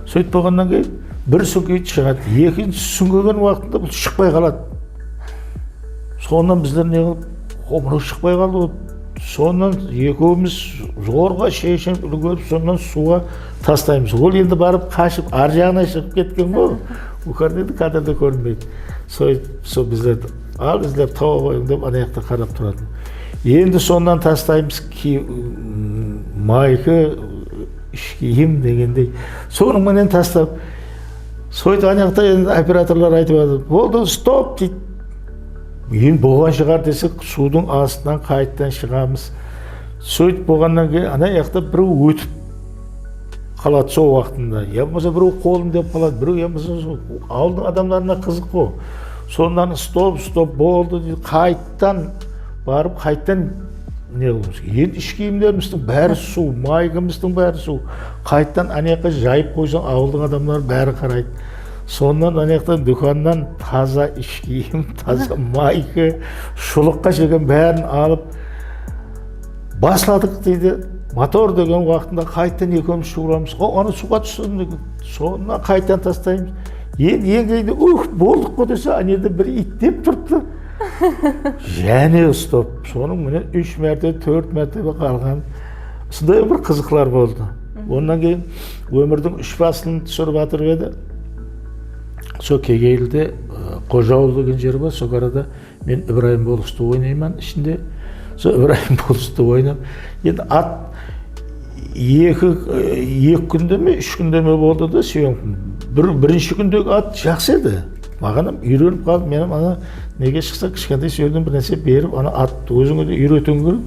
Sóytip bolǵannan keyin bir súńgiydi, shıǵadı. Ekinshi súńgegen waqtında bul shıqpay qaladı. Sonnan bizler ne qılıp, "Qomırıw shıqpay qaldı ǵoy." Sonnan ekewimiz zorǵa sheshinip úlgerip, sonnan suwǵa tastaymız. Ol endi barıp qashıp, arjaǵına shıǵıp ketken ǵoy. Ukarnedi kadrda kórinbeydi. Sol, sol bizler, "Al, izlep tawıp alayın," dep ana jaqta qarap turatın. Endi sonnan tastaymız ki, mayka, ish kiyim degendey. Sonıń menen tastap, sóytip ana jaqta endi operatorlar aytıp atır, "Boldı, stop," deydi. Endi bolǵan shıǵar desek, suwdıń astınan qaytadan shıǵamız. Sóytip bolǵannan keyin ana jaqta birew ótip qaladı sol waqtında. Ya bolmasa birew qolın dep qaladı, birew ya bolmasa sol awıldıń adamlarına qızıq ǵo. Sonnan stop, stop, boldı deydi. Qaytadan barıp, qaytadan ne qılıwımız kerek? Endi ish kiyimlerimizdiń bári suw, maykamızdıń bári suw. Qaytadan ana jaqqa jayıp qoysań, awıldıń adamları bári qaraydı. Sonnan ana jaqtan dúkannan taza ish kiyim, taza mayka, shulıqqa shekem bárin alıp, basladıq deydi. Motor degen waqtında qaytadan ekewimiz shuwıramız. O, ana suwǵa tússin degen. Sonnan qaytadan tastaymız. Endi eń keyinde, "Uh, boldıq ǵo," dese, ana jerde bir iyt dep turıptı. Jáne stop. Sonıń menen úsh márte, tórt mártebe qalǵan. Usınday bir qızıqlar boldı. Onnan keyin Ómirdiń úsh pasılın túsirip atırıp edi. Sol Kegeylide, ı, Qoja awıl degen jer bar, sol arada men Ibrayım bolısıptı oynayman ishinde. Sol Ibrayım bolısıptı oynap, endi at eki, eki kúnde me, úsh kúnde me boldı da, syomka. Bir, birinshi kúndegi at jaqsı edi. Maǵan hám úyrenip qaldı. Men hám ana nege shıqsa, kishkentay sol jerden bir nárse berip, ana attı ózińe de úyretiwiń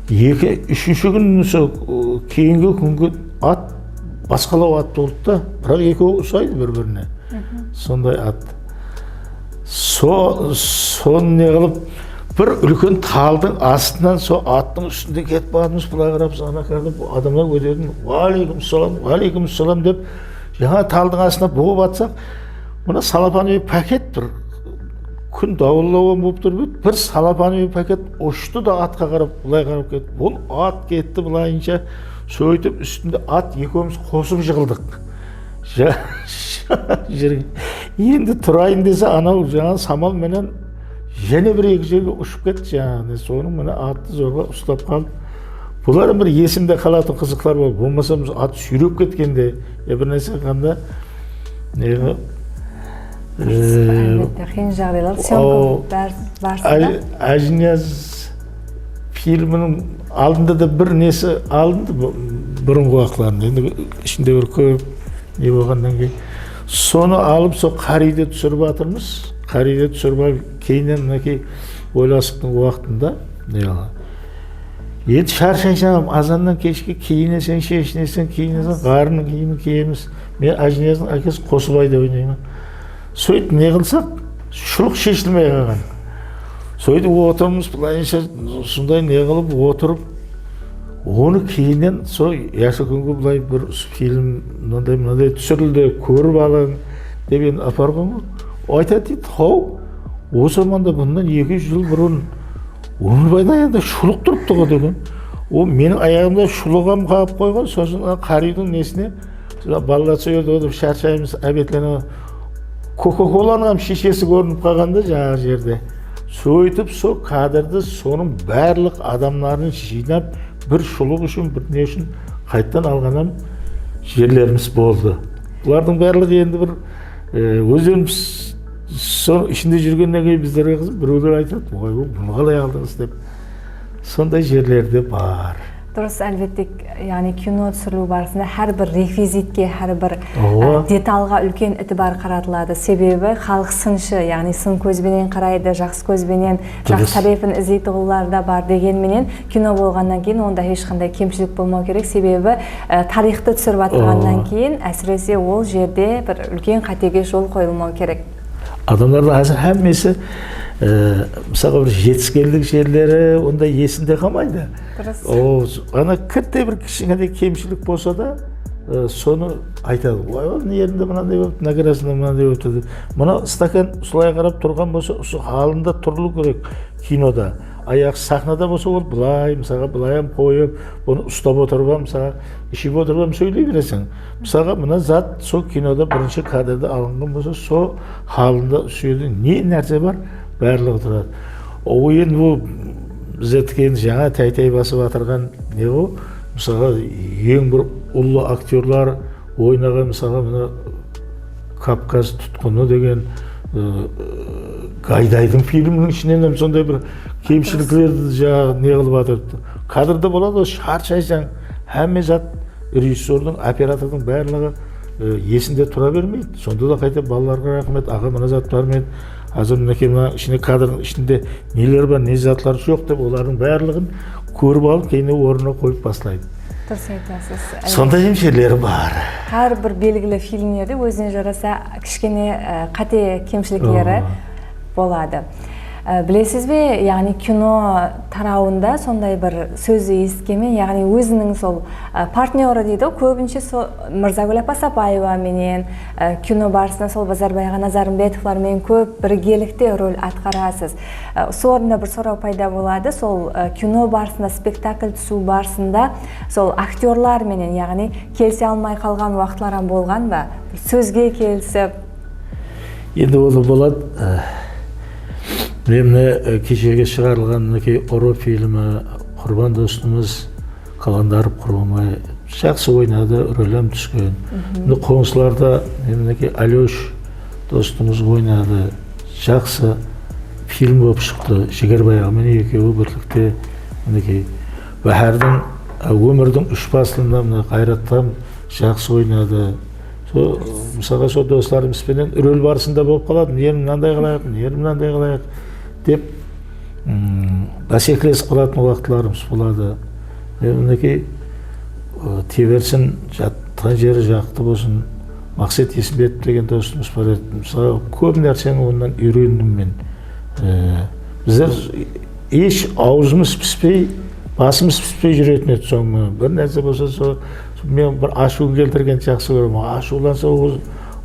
kerek. Eki, úshinshi kún, sol, ı, keyingi kúngi at basqalaw at boldı da, biraq ekewi usaydı bir-birine. Sonday at. So-, sonı ne qılıp, bir úlken taldıń astınan sol attıń ústinde ketip baratırmız, bılay qarap, ana kárde bul adamlar ótetin, "Wa aleykum salam, wa aleykum salam," dep, jańa taldıń astına buǵıp atsaq, mına salafanoviy paket bir kún dawıllaw bolıp turıp edi, bir salafanoviy paket ushtı da atqa qarap, bılay qarap ketti. Bul at ketti bılayınsha, sóytip ústinde at ekewimiz qosıp jıǵıldıq. Ja-, ja-, jerge. Endi turayın dese, anaw jańa samal menen jáne bir eki jerge ushıp ketti jańaǵıday. Sonıń menen attı zorǵa uslap qalıp. Bular bir esimde qalatuǵın qızıqlar boldı. Bolmasa biz at súyrep ketkende, ya bir nárse qılǵanda, ne, Álbette, qıyın jaǵdaylar. Syomka bar-, barısında. Áj-, Ájiniyaz filminiń aldında da bir nesi alındı, bu, burınǵı waqıtlarında. Endi ishinde bir kóp ne bolǵannan keyin. Sonı alıp, sol qara úyde túsirip atırmız. Qara úyde túsirip alıp, keyninen minekey oylasıqtıń waqtında, ne qıla. Endi sharshaysań, azannan keshke kiyineseń, sheshineseń, kiyineseń, ǵarrınıń kiyimin kiyemiz. Men Ájiniyazdıń ákesi Qosıbayda oynayman. Sóytip ne qılsaq, shulıq sheshilmey qalǵan. Sóytip otırmız, bılayınsha usınday ne qılıp otırıp, onı keyninen sol Yasakúnge bılay bir usı film mınanday, mınanday túsirildi, kórip alıń dep endi aparǵan ǵoy. Aytadı deydi, haw, o zamanda bunnan eki júz jıl burın Ómirbayda endi shulıq turıptı ǵo degen. O meniń ayaǵımda shulıǵam qaǵıp qoyǵan, sosın ana qara úydiń nesine, balalar sol jerde otırıp sharshaymız, obedlerine Coca-Colanıń hám shishesi kórinip qalǵan da jańaǵı jerde. Sóytip sol kadrdı, sonıń barlıq adamların jıynap, bir shulıq ushın, bir ne ushın qaytadan alǵan hám jerlerimiz boldı. Bulardıń barlıǵı endi bir, e, ózlerimiz sol ishinde júrgennen keyin bizlerge qızıq, birewler aytadı, "Oy, bunı qalay aldıńız?" dep. Sonday jerler de bar. Durıs, álbette, yaǵnıy kino túsiriliw barısında hár bir rekvizitke, hár bir, e, detalǵa úlken itibar qaratıladı. Sebebi xalıq sınshı, yaǵnıy sın kóz benen qaraydı, jaqsı kóz benen, jaqsı tárepin izleytuǵınlar da bar. Degen menen, kino bolǵannan keyin onda hesh qanday kemshilik bolmaw kerek. Sebebi, e, tariyxtı túsirip atırǵannan keyin, ásirese, ol jerde bir úlken qátege jol qoyılmaw kerek. Adamlardıń házir hámmesi, e, mısalǵa, bir jetiskenlik jerleri onday esinde qalmaydı. Durıs. O, ana kirte bir kishkene kemshilik bolsa da, E, sonı aytadı. Oy, mına jerinde mınanday bolıptı, mına jerinde mınanday bolıptı dep. Mına stakan usılay qarap turǵan bolsa, usı halında turılıw kerek kinoda. Ayaq saxnada bolsa ol bılay, mısalǵa, bılay hám qoyıp, bunı uslap otırıp hám, mısalǵa, iship otırıp hám sóyley bereseń. Mısalǵa, mına zat sol kinoda birinshi kadrda alınǵan bolsa, sol halında usı jerde ne nárse bar, barlıǵı turadı. O, endi bul bizlerdiki endi jańa táy-táy basıp atırǵan ne bul? Mısalǵa, eń bir ullı aktyorlar oynaǵan, mısalǵa, mına Kavkaz tutqını degen, ı, Gaydaydıń filminiń ishinen hám sonday bir kemshiliklerdi jańa ne qılıp atırıptı. Kadrda boladı, sharshaysań, hámme zat rejissyordıń, operatordıń barlıǵı, ı, esinde tura bermeydi. Sonda da qayta balalarǵa raxmet, aǵa, mına zat bar ma edi? Házir minekey mına ishine, kadrdıń ishinde neler bar, ne zatlar joq dep, olardıń barlıǵın kórip alıp, keyin ornına qoyıp baslaydı. Durıs aytasız. Sonday hám jerleri bar. Hár bir belgili filmlerde ózine jarasa kishkene, e, qáte, kemshilikleri boladı. E, bilesiz be, yaǵnıy kino tarawında sonday bir sózdi esitkenmen, yaǵnıy óziniń sol, e, partnyorı deydi, kóbinshe so-, Mırzagúl apa Sapaeva menen, e, kino barısında sol Bazarbay aǵa Nazarımbetovlar menen kóp birgelikte rol atqarasız. E, usı orında bir soraw payda boladı. Sol, e, kino barısında, spektakl túsiw barısında sol aktyorlar menen, yaǵnıy kelise almay qalǵan waqıtlar hám bolǵan ba? Bir sózge kelisip? Endi ol da boladı. E, men mine, e, keshegi shıǵarılǵan minekey Urı filmi, Qurban dostımız, Qalandarov Qurbanbay jaqsı oynadı, rol hám túsken. Mine, qońsılarda, minekey, Alyosh dostımız oynadı, jaqsı film bolıp shıqtı. Jigerbay aǵa menen ekewi birlikte, minekey, Báhárdiń, á, Ómirdiń úsh paslında, mine, Ǵayrat hám jaqsı oynadı. Sol, mısalǵa, sol doslarımız penen rol barısında bolıp qaladı, mına jerin mınanday qılayıq, mına jerin mınanday qılayıq dep, mm, básekilesip qalatın waqıtlarımız boladı. E, minekey, ı, tebersin, jatqan jeri jaqtı bolsın, Maqset Esmbetov degen dostımız bar edi. Mısalı, kóp nárseni onnan úyrendim men. E, bizler hesh awzımız pispey, basımız pispey júretin edi soń menen. Bir nárse bolsa, sol, men bir ashıwın keltirgendi jaqsı kóremen. Ashıwlansa, ol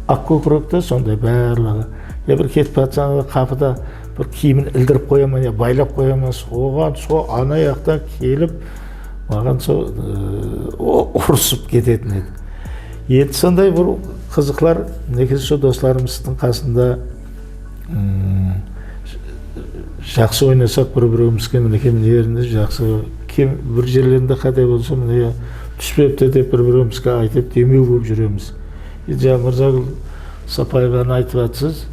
aq kókirekte sonday barlıǵı. Ya bir ketip atsań, qapıda bir kiyimin ildirip qoyaman, ya baylap qoyaman, soǵan, sol ana jaqtan kelip, maǵan sol, e, o-, urısıp ketetin edi. Endi sonday bir qızıqlar, minekey, sol doslarımızdıń qasında, mm, jaqsı oynasaq bir-birewimizge, minekey, mına jerinde jaqsı, kem, bir jerlerinde qáte bolsa, mine, túspepti dep bir-birewimizge aytıp, demew bolıp júremiz. Endi jańa Mırzagúl Sapaevanı aytıp atırsız.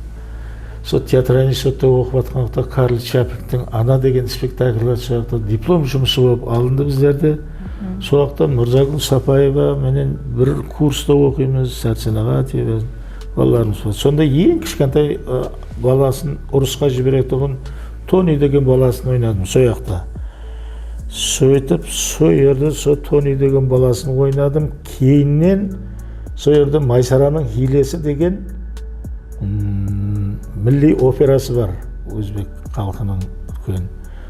Sol teatralnıy institutta oqıp atqan waqıtta Karl Çapektiń Ana degen spektakllar soyaqta diplom jumısı bolıp alındı bizlerde. Sol waqıtta Mırzagúl Sapaeva menen bir kursta oqıymız, Sársen aǵa, balalarımız bar. Sonda eń kishkentay, ı, balasın urısqa jiberetuǵın Toni degen balasın oynadım soyaqta. Sóytip, sol jerde sol Toni degen balasın oynadım. Keyinnen sol jerde Maysaranıń hiylesi degen, mm, milliy operası bar, ózbek xalqınıń úlken.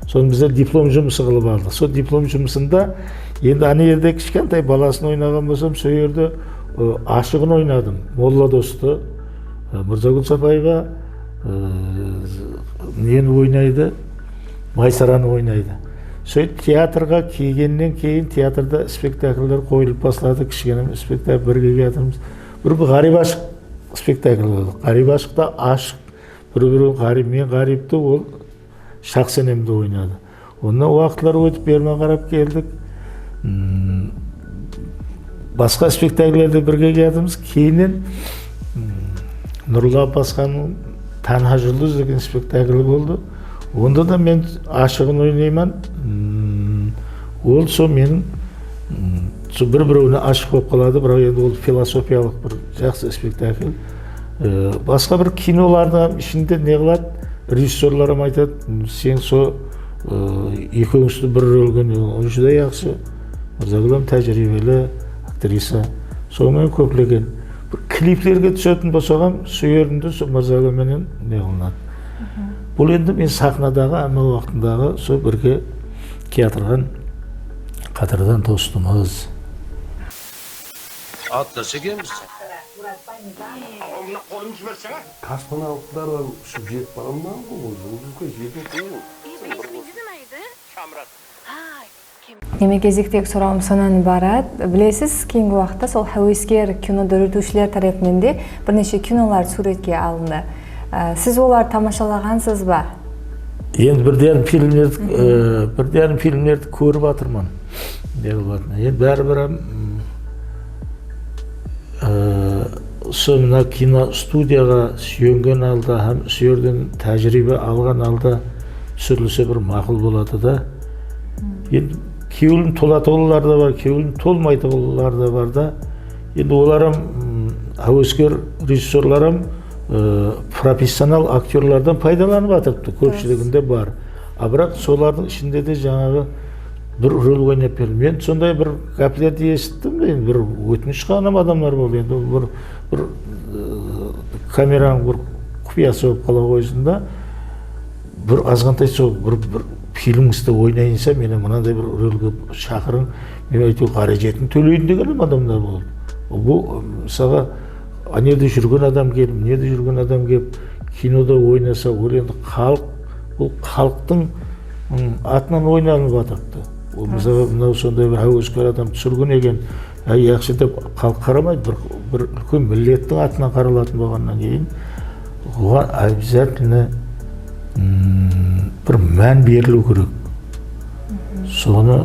Sonı bizler diplom jumısı qılıp aldıq. Sol diplom jumısında endi ana jerde kishkentay balasın oynaǵan bolsam, sol jerde, ı, ashıǵın oynadım. Molla dostı, ı, Mırzagúl Sapaeva, ı, neni oynaydı? Maysaranı oynaydı. Sóytip teatrǵa kelgennen keyin teatrda spektakller qoyılıp basladı. Kishkene spektakl, birge kiyatırmız. Bir, bir Ǵárip ashıq spektakl boldı. Ǵárip ashıqta ashıq, bir, bir Ǵárip, men Ǵáripti, ol Shaxsenemdi oynadı. Onnan waqıtlar ótip, berman qarap keldik. Mm, basqa spektakllerde birge kiyatırmız. Keyinnen, mm, Nurlı Abbasxannıń Tanha juldız degen spektakli boldı. Onda da men ashıǵın oynayman. Mm, ol sol meniń, mm, sol bir-birewine ashıq bolıp qaladı, biraq endi ol filosofiyalıq bir jaqsı spektakl. E, basqa bir kinolardıń hám ishinde ne qıladı? Rejissyorlar hám aytadı, "Sen so, ı, ekewińizdi bir rolge ne, ol júdá jaqsı." Mırzagúl hám tájiriybeli aktrisa. Sonıń menen kóplegen bir kliplerge túsetin bolsaq hám, sol jerinde sol Mırzagúl menen ne qılınadı. Bul endi men saxnadaǵı, hámme waqtındaǵı sol birge kiyatırǵan qádirdan dostımız. Atlas ekenbiz. Kasbını alıplar ushıp jetip baraman ǵo, ol juldızǵa jetip. Meniń gezektegi sorawım sonnan ibarat. Bilesiz, keyingi waqıtta sol háwesker kino dóretiwshiler tárepinen de bir neshe kinolar súwretke alındı. Á, siz olardı tamashalaǵansız ba? Endi birden filmlerdi, e, birden filmlerdi kórip atırman. Endi báribir hám, mm, e, usı mına kinostudiyaǵa súyengen halda hám usı jerden tájiriybe alǵan halda túsirilse bir maqul boladı da. Endi kewlin tolatuǵınlar da bar, kewlin tolmaytuǵınlar da bar da. Endi olar hám, mm, háwesker rejissyorlar hám, e, professional aktyorlardan paydalanıp atırıptı, kópshiliginde bar. A, biraq solardıń ishinde de jańaǵı bir rol oynap berdim. Men sonday bir gáplerdi esittim, endi bir ótinish qılǵan adamlar boldı. Endi bir, bir, e, kameranıń bir qupıyası bolıp qala qoysın da. Bir azǵantay sol bir, bir filmde oynayınsa, meni mınanday bir rolge shaqırıń, men áytewir qárejetin tóleyin degen adamlar boldı. Bul, mısalǵa, ane jerde júrgen adam kelip, mine jerde júrgen adam kelip, kinoda oynasa, ol endi xalıq, bul xalıqtıń, ım, atınan oynanıp atırıptı. Ol, mısalǵa, mınaw sonday bir háwesker adam túsirgen eken, Áy, yaqshı dep xalıq qaramaydı, bir, bir úlken millettiń atınan qaralatın bolǵannan keyin, oǵan обязательно, mm, bir mán beriliw kerek. Sonı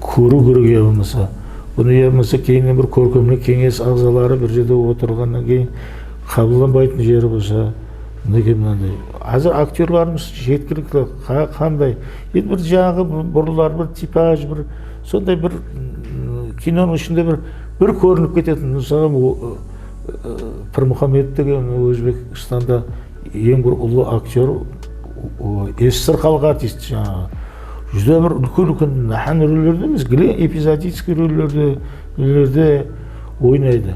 kóriw kerek ya bolmasa. Bunı ya bolmasa keyininen bir kórkemlik keńes aǵzaları bir jerde otırǵannan keyin qabıllanbaytın jeri bolsa, minekey mınanday. Házir aktyorlarımız jetkilikli, qa-, qanday? Endi bir jańaǵı bir burınlar, bir tipaj, bir sonday bir, mm, kinonıń ishinde bir, bir kórinip ketetin. Mısalı, o, ı, ı, Pirmuxammed degen Ózbekstanda eń bir ullı aktyor, o, SSSR xalıq artisti jańaǵı. Júdá bir úlken-úlken náhán rollerde emes, gile epizodiskiy rollerde, rollerde oynaydı.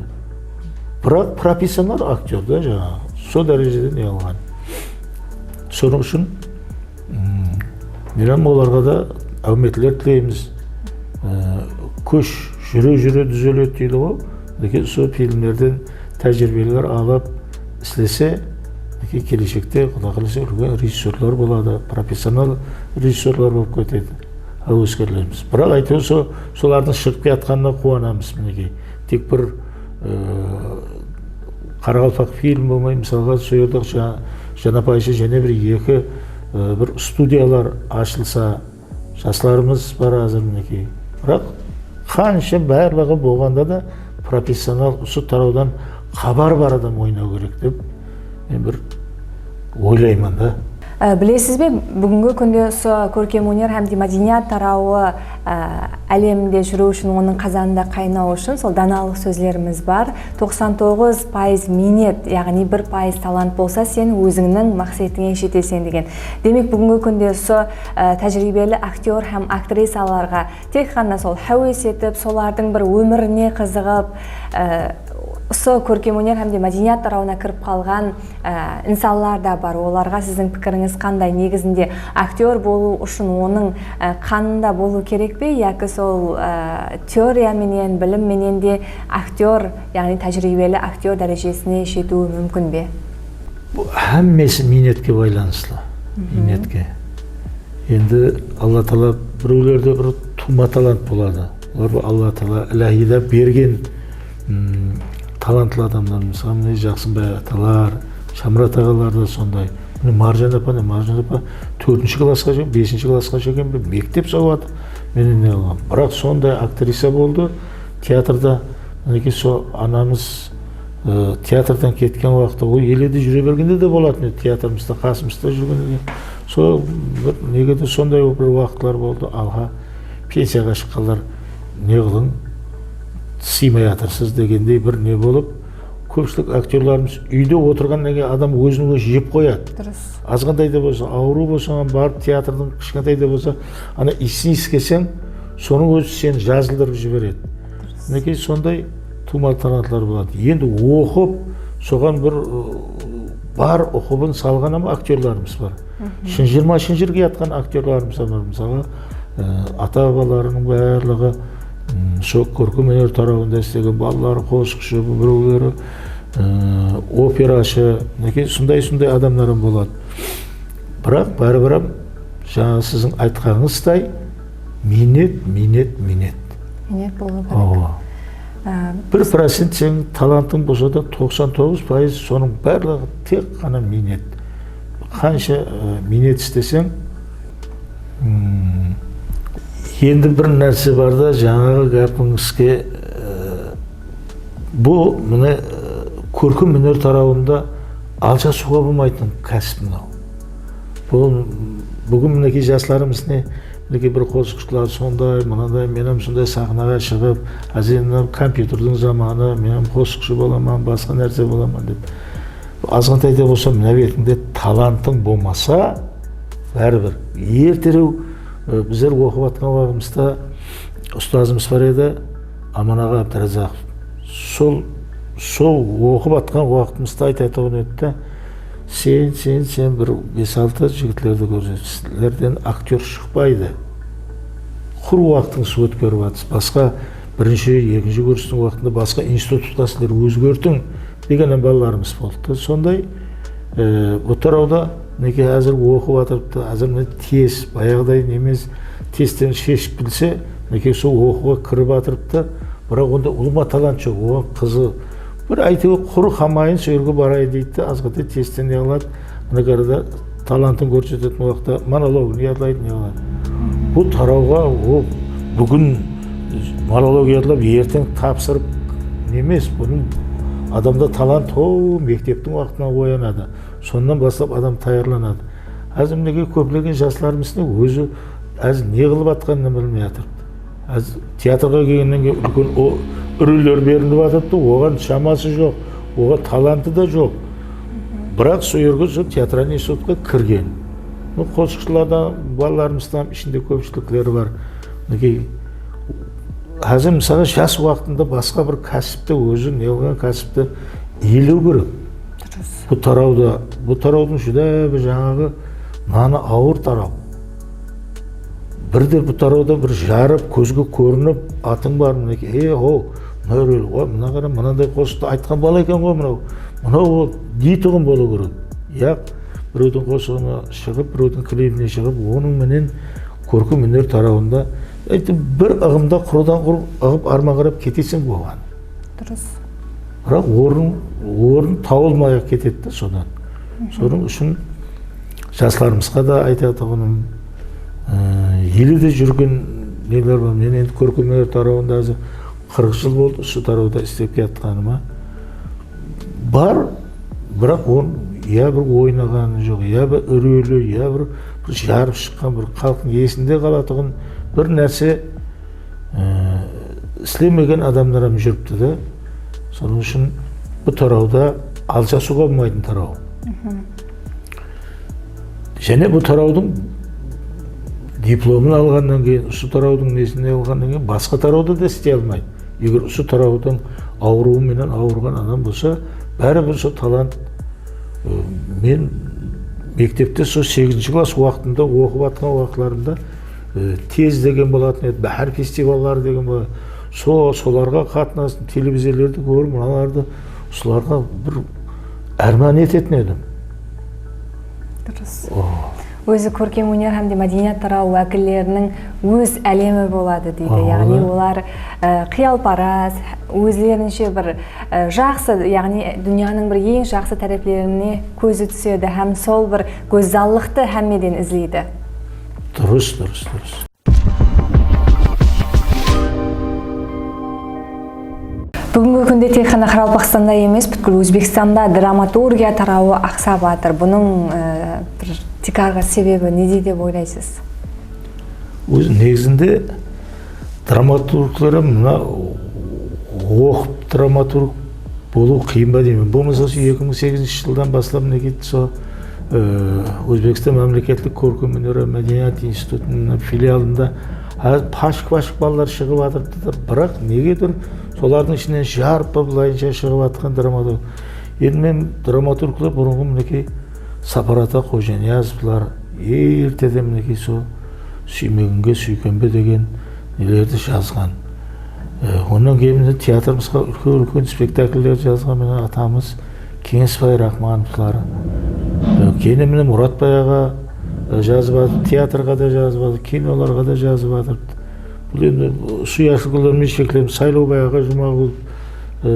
Biraq professional aktyor da jańaǵı. Sol dárejede ne qılǵan. Sonıń ushın, mm, miyram olarǵa da áwmetler tileymiz. E, kósh júre-júre dúzeledi deydi ǵo. Minekey, usı filmlerden tájiriybeler alıp islese, minekey, keleshekte, Quda qálese, úlken rejissyorlar boladı, professional rejissyorlar bolıp ketedi háweskerlerimiz. Biraq, áytewir, so-, solardıń shıǵıp kiyatqanına quwanamız, minekey. Tek bir, e, Qaraqalpaq film bolmay, mısalǵa, sol jerde ja-, janapayınsha jáne bir eki, e, bir studiyalar ashılsa, jaslarımız bar házir, minekey. Biraq qansha barlıǵı bolǵanda da professional usı tarawdan xabarı bar adam oynaw kerek dep men bir oylayman da. Á, bilesiz be, búgingi kúnde usı kórkem óner hám de mádeniyat tarawı, á, áleminde júriw ushın, onıń qazanında qaynawı ushın sol danalıq sózlerimiz bar. Toqsan toǵız payız miynet, yaǵnıy bir payız talant bolsa, sen ózińniń maqsetińe jeteseń degen. Demek, búgingi kúnde usı, á, tájiriybeli aktyor hám aktrisalarǵa tek ǵana sol háwes etip, solardıń bir ómirine qızıǵıp, á, usı kórkem óner hám de mádeniyat tarawına kirip qalǵan, á, insanlar da bar. Olarǵa siziń pikirińiz qanday? Negizinde aktyor bolıw ushın onıń, á, qanında bolıw kerek pe, yaki sol, á, teoriya menen, bilim menen de aktyor, yaǵnıy tájiriybeli aktyor dárejesine jetiwi múmkin be? Bul hámmesi miynetke baylanıslı. Miynetke. Endi Alla taala, birewlerde bir tuwma talant boladı. Olar bir Alla taala iláhiyda bergen, mm, talantlı adamlar. Mısalı, mine, Jaqsınbay atalar, Shamurat aǵalar da sonday. Mine, Marjan apa, mine, Marjan apa tórtinshi klassqa shekem, besinshi klassqa shekem bir mektep sawadı menen ne qılǵan. Biraq sonday aktrisa boldı teatrda. Minekey, sol anamız, ı, teatrdan ketken waqıtta, ol ele de júre bergende de bolatın edi, teatrımızda, qasımızda júrgende de. Sol bir, nege de sonday bir waqıtlar boldı, alǵa pensiyaǵa shıqqanlar, ne qılıń, sıymay atırsız degendey bir ne bolıp, kópshilik aktyorlarımız úyde otırǵannan keyin adam ózin ózi jep qoyadı. Durıs. Azǵantay da bolsa, awırıw bolsa, barıp teatrdıń kishkentay da bolsa, ana iyisin iyskeseń, sonıń ózi seni jazıldırıp jiberedi. Minekey, sonday tuwma talantlar boladı. Endi oqıp, soǵan bir, ı, bar uqıbın salǵan hám aktyorlarımız bar. Shınjırma shınjır kiyatqan aktyorlarımız da bar. Mısalı, ı, ata-babalarınıń barlıǵı, ı, Sol kórkem óner tarawında islegen balaları, qosıqshı, birewleri, e, operashı, minekey, sonday-sonday adamlar hám boladı. Biraq báribir hám, jańa siziń aytqanıńızday, miynet, miynet, miynet. Miynet bolıw kerek. Awa. Á, bir procent seniń talantıń bolsa da, toqsan toǵız payız sonıń barlıǵı tek ǵana miynet. Qansha, e, miynet isleseń, Hmm. Endi bir nárse bar da, jańaǵı gápińizge, e, bul, mine, e, kórkem óner tarawında aljasıwǵa bolmaytuǵın kásip mınaw. Bul, búgin, minekey, jaslarımız ne, minekey, bir qosıqshılar sonday, mınaday, men hám sonday saxnaǵa shıǵıp, házir endi kompyuterdiń zamanı, men hám qosıqshı bolaman, basqa nárse bolaman dep. Azǵantay da bolsa, mına betińde talantıń bolmasa, báribir. Erterew, e, bizler oqıp atqan waqtımızda ustazımız bar edi, Aman aǵa Ábdirazaqov. Sol, sol oqıp atqan waqtımızda aytatuǵın edi de, "Sen, sen, sen bir bes-altı jigitlerdi kórset, sizlerden aktyor shıqpaydı. Qur waqtıńızdı ótkerip atırsız. Basqa birinshi, ekinshi kurstiń waqtında basqa institutqa sizler ózgertiń", degen balalarımız boldı. Sonday, e, bul tarawda, minekey, házir oqıp atırıptı, házir mine test, bayaǵıday emes, testten sheship bilse, minekey, sol oqıwǵa kirip atırıptı. Biraq onda ulıwma talant joq, oǵan qızı bir, áytewir, qurı qalmayın, sol jerge barayın deydi de, azǵantay testten ne qıladı, mına arada talantın kórsetetin waqıtta monologın yadlaydı, ne qıladı. Bul tarawǵa ol búgin monolog yadlap, erteń tapsırıp emes, bunıń adamda talant, o, mekteptiń waqtınan oyanadı. Sonnan baslap adam tayarlanadı. Házir, minekey, kóplegen jaslarımız ne, ózi házir ne qılıp atqanın bilmey atırıptı. Házir teatrǵa kelgennen keyin úlken o, úrewler berilip atırıptı, oǵan shaması joq, oǵan talantı da joq. Biraq sol jerge, sol teatralnıy institutqa kirgen. Mına qosıqshılardan, balalarımızdan ishinde kópshilikleri bar. Minekey, házir, mısalı, jas waqtında basqa bir kásipti, ózi ne qılǵan kásipti iyelew kerek. Durıs. Bul tarawda, bul tarawdıń júdá bir jańaǵı nanı awır taraw. Bir de bul tarawda bir jarıp, kózge kórinip, atıń bar, minekey, ey, how, mına rol, o, mına qara, mınanday qosıqtı aytqan bala eken ǵoy mınaw, mınaw, o, deytuǵın bolıw kerek. Yaq, birewdiń qosıǵına shıǵıp, birewdiń klibine shıǵıp, onıń menen kórkem óner tarawında, áytip, bir ıǵımda qurıdan qurı ıǵıp, arman qarap keteseń oǵan. Durıs. Biraq orın, orın tawılmay-aq ketedi de sodan. Sonıń ushın jaslarımızǵa da aytatuǵınım, e, ele de júrgen neler bar. Men endi kórkem óner tarawında házir qırq jıl boldı usı tarawda islep kiyatqanıma. Bar, biraq onı ya bir oynaǵanı joq, ya bir úrewli, ya bir, bir jarıp shıqqan, bir xalıqtıń esinde qalatuǵın bir nárse, e, islemegen adamlar hám júripti de. Sonıń ushın bul tarawda aljasıwǵa bolmaytın taraw. Jáne bul tarawdıń diplomın alǵannan keyin, usı tarawdıń nesin alǵannan keyin basqa tarawda da isley almaydı. Eger usı tarawdıń awırıwı menen awırǵan adam bolsa, báribir sol talant, ı, men mektepte sol segizinshi klass waqtında oqıp atqan waqıtlarımda, ı, tez degen bolatın edi, báhár festivalları degen bolatın. Sol, solarǵa qatnastım, televizorlardı kórip, mınalardı, usılarǵa bir árman etetin edim. Durıs. Ózi kórkem óner hám de mádeniyat tarawı wákilleriniń óz álemi boladı deydi. Yaǵnıy olar, e, qıyalparaz, ózlerinshe bir, e, jaqsı, yaǵnıy dúnyanıń bir eń jaqsı táreplerine kózi túsedi hám sol bir gózzallıqtı hámmeden izleydi. Durıs, durıs, durıs. Búgingi kúnde tek ǵana Qaraqalpaqstanda emes, pútkil Ózbekstanda dramaturgiya tarawı aqsap atır. Bunıń, e, bir tiykarǵı sebebi nede dep oylaysız? Ózi negizinde dramaturglar mına oqıp dramaturg bolıw qıyın ba deymen. Bul, mısal ushın, eki mıń segizinshi jıldan baslap, minekey, sol, e, Ózbekstan mámleketlik kórkem óner mádeniyat institutınıń filialında házir pashıq-pashıq balalar shıǵıp atırıptı da, biraq negedur solardıń ishinen jarıp, bılayınsha shıǵıp atırǵan dramaturg. Endi men dramaturglar burınǵı, minekey, Sapar ata Xojaniyazovlar, erteden, minekey, sol "Súymeginge súykenbe" degen nelerdi jazǵan. E, onnan keyin mine teatrımızǵa úlken-úlken spektakller jazǵan mine atamız Keńesbay Raxmanovlar. E, keyin mine Muratbay aǵa, e, jazıp atır, teatrǵa da jazıp atır, kinolarǵa da jazıp atır. Bul endi usı jashlı kúnlerime sheklenip, Saylawbay aǵa Jumagulov, e,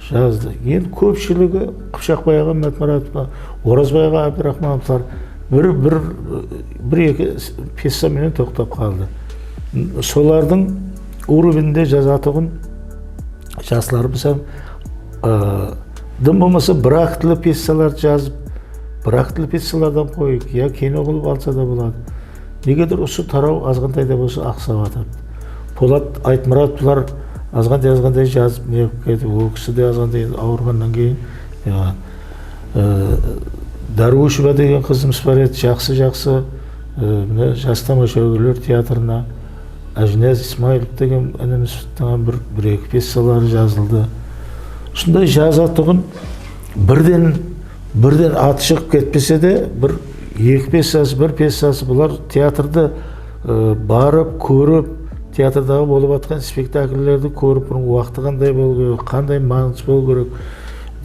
jazdı. Endi kópshiligi Qıpshaqbay aǵa Mátmuratov, Orazbay aǵa Ábdirahmanovlar bir, bir, bir-eki pyesa menen toqtap qaldı. Solardıń úrovinde jazatuǵın jaslarımız hám, ı, dım bolmasa bir aktli pyesalar jazıp, bir aktli pyesalardan qoyıp, ya kino qılıp alsa da boladı. Negedur usı taraw azǵantay da bolsa aqsap atır. Polat Aytmuratovlar azǵantay-azǵantay jazıp ne qılıp ketip, ol kisi de azǵantay awırǵannan keyin, ya, e, Darwisheva degen qızımız bar edi, jaqsı-jaqsı, e, mine, jas tamashagóyler teatrına, Ájiniyaz Ismailov degen inimizdiń bir, bir-eki pyesaları jazıldı. Usınday jazatuǵın birden, birden atı shıǵıp ketpese de, bir eki pyesası, bir pyesası bular teatrdı, e, barıp, kórip, teatrdaǵı bolıp atqan spektakllerdi kórip, bunıń waqtı qanday bolıw kerek, qanday mańız bolıw kerek,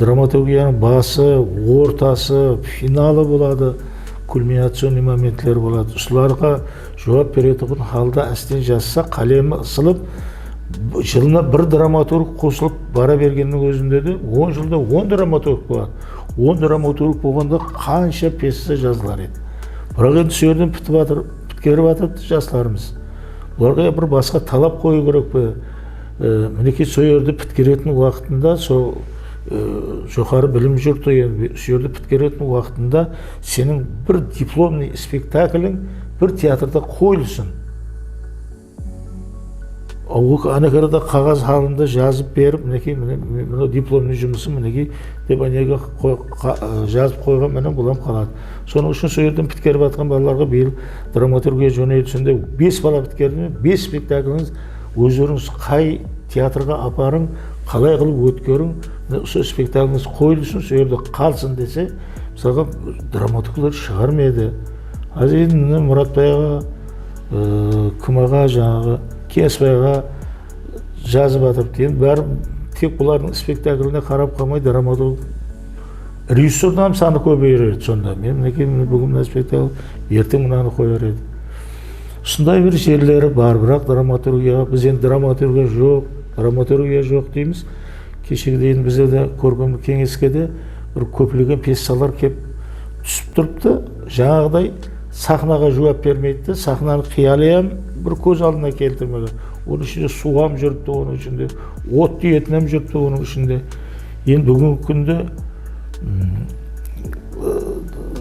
dramaturgiyanıń bası, ortası, finalı boladı, кульминационный momentler boladı. Usılarǵa juwap beretuǵın halda ásten jazsa, qálemi ısılıp, b-, jılına bir dramaturg qosılıp bara bergenniń ózinde de on jılda on dramaturg boladı. On dramaturg bolǵanda qansha pyesa jazılar edi. Biraq endi usı jerden pitip atır, pitkerip atırıptı jaslarımız. Bularǵa bir basqa talap qoyıw kerek pe? E, minekey, sol jerdi pitkeretin waqtında, sol, e, joqarı bilim jurtı, endi sol jerdi pitkeretin waqtında seniń bir diplomnıy spektakliń bir teatrda qoyılsın. Ana karada qaǵaz halında jazıp berip, minekey, mine, mine, mına diplomnıy jumısım, minekey, dep, anege qoy-, qa-, ı, jazıp qoyǵan menen bulam qaladı. Sonıń ushın sol jerden pitkerip atqan balalarǵa bıyıl dramaturgiya jónelisinde bes bala pitkerdi, bes spektaklińiz ózlerińiz qay teatrǵa aparıń, qalay qılıp ótkeriń, mine, usı spektaklińiz qoyılsın, sol jerde qalsın dese, mısalǵa, dramaturglar shıǵar ma edi? Házir endi mine Muratbay aǵa, ı, kim aǵa, jańaǵı Keńesbay aǵa jazıp atırıptı. Endi bári tek bulardıń spektakline qarap qalmay, dramaturg, rejissyordıń hám sanı kóbeyer edi sonda. Men, minekey, mine búgin mına spektakl, erteń mınanı qoyar edi. Usınday bir jerleri bar, biraq dramaturgiyaǵa, biz endi dramaturgiya joq, dramaturgiya joq deymiz. Keshege deyin bizde de kórkemlik keńeske de bir kóplegen pyesalar kelip túsip turıptı. Jańaǵıday saxnaǵa juwap bermeydi de, saxnanı qıyalıy hám bir kóz aldına keltirmegen. Onıń ishinde suw hám júripti, onıń ishinde ot tiyetin hám júripti, onıń ishinde. Endi búgingi kúnde, mm,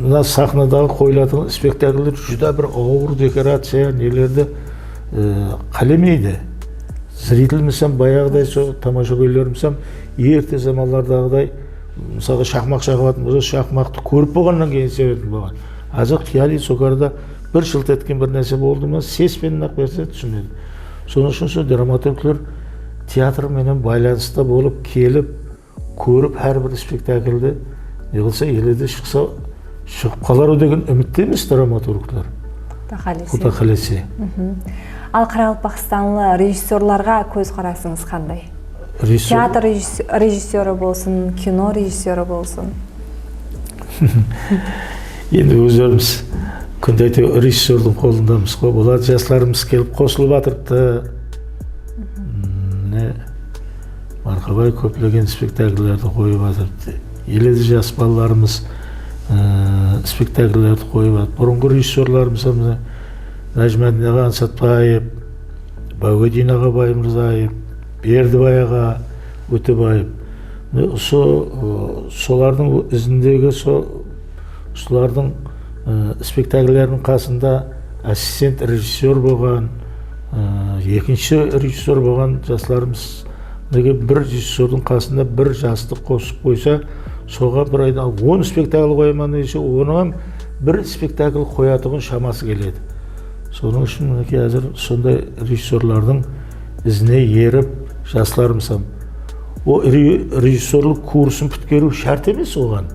mına saxnadaǵı qoyılatuǵın spektakller júdá bir awır dekoraciya, nelerdi, e, qálemeydi. Zritelimiz hám bayaǵıday, sol tamashagóylerimiz hám erte zamanlardaǵıday, mısalǵa, shaqmaq shaǵıp atırǵan bolsa, shaqmaqtı kórip bolǵannan keyin sevetin bolǵan. Házir qıyalıy, sol arada bir jılt etken bir nárse boldı ma, ses penen-aq berse, túsinedi. Sonıń ushın sol dramaturgler teatr menen baylanısta bolıp kelip, kórip, hár bir spektakldi ne qılsa, ele de shıqsa, shıǵıp qalar degen úmittemiz dramaturglar. Quda qálese. Quda qálese. Al qaraqalpaqstanlı rejissyorlarǵa kózqarasıńız qanday? Rejissyor- Teatr rejis-, rejissyorı bolsın, kino rejissyorı bolsın. Endi ózlerimiz kúnde, áytewir, rejissyordıń qolındamız ǵoy. Bular jaslarımız kelip qosılıp atırıptı. Mine, Marqabay kóplegen spektakllerdi qoyıp atırıptı. Ele de jas balalarımız, ıı, spektakllerdi qoyıp atır. Burınǵı rejissyorlarımız, mine, Nájmaddin aǵa Ansatbaev, Báwedin aǵa Baymırzaev, Berdibay aǵa Ótebaev. Mine, usı, ıı, solardıń izindegi so-, usılardıń, ıı, spektaklleriniń qasında assistent rejissyor bolǵan, ıı, ekinshi rejissyor bolǵan jaslarımız, minekey, bir rejissyordıń qasında bir jastı qosıp qoysa, soǵan bir ayda on spektakl qoyaman dese, onıń hám bir spektakl qoyatuǵın shaması keledi. Sonıń ushın, minekey, házir sonday rejissyorlardıń izine erip, jaslarımız hám. O re-, rejissyorlıq kursın pitkeriw shárt emes oǵan.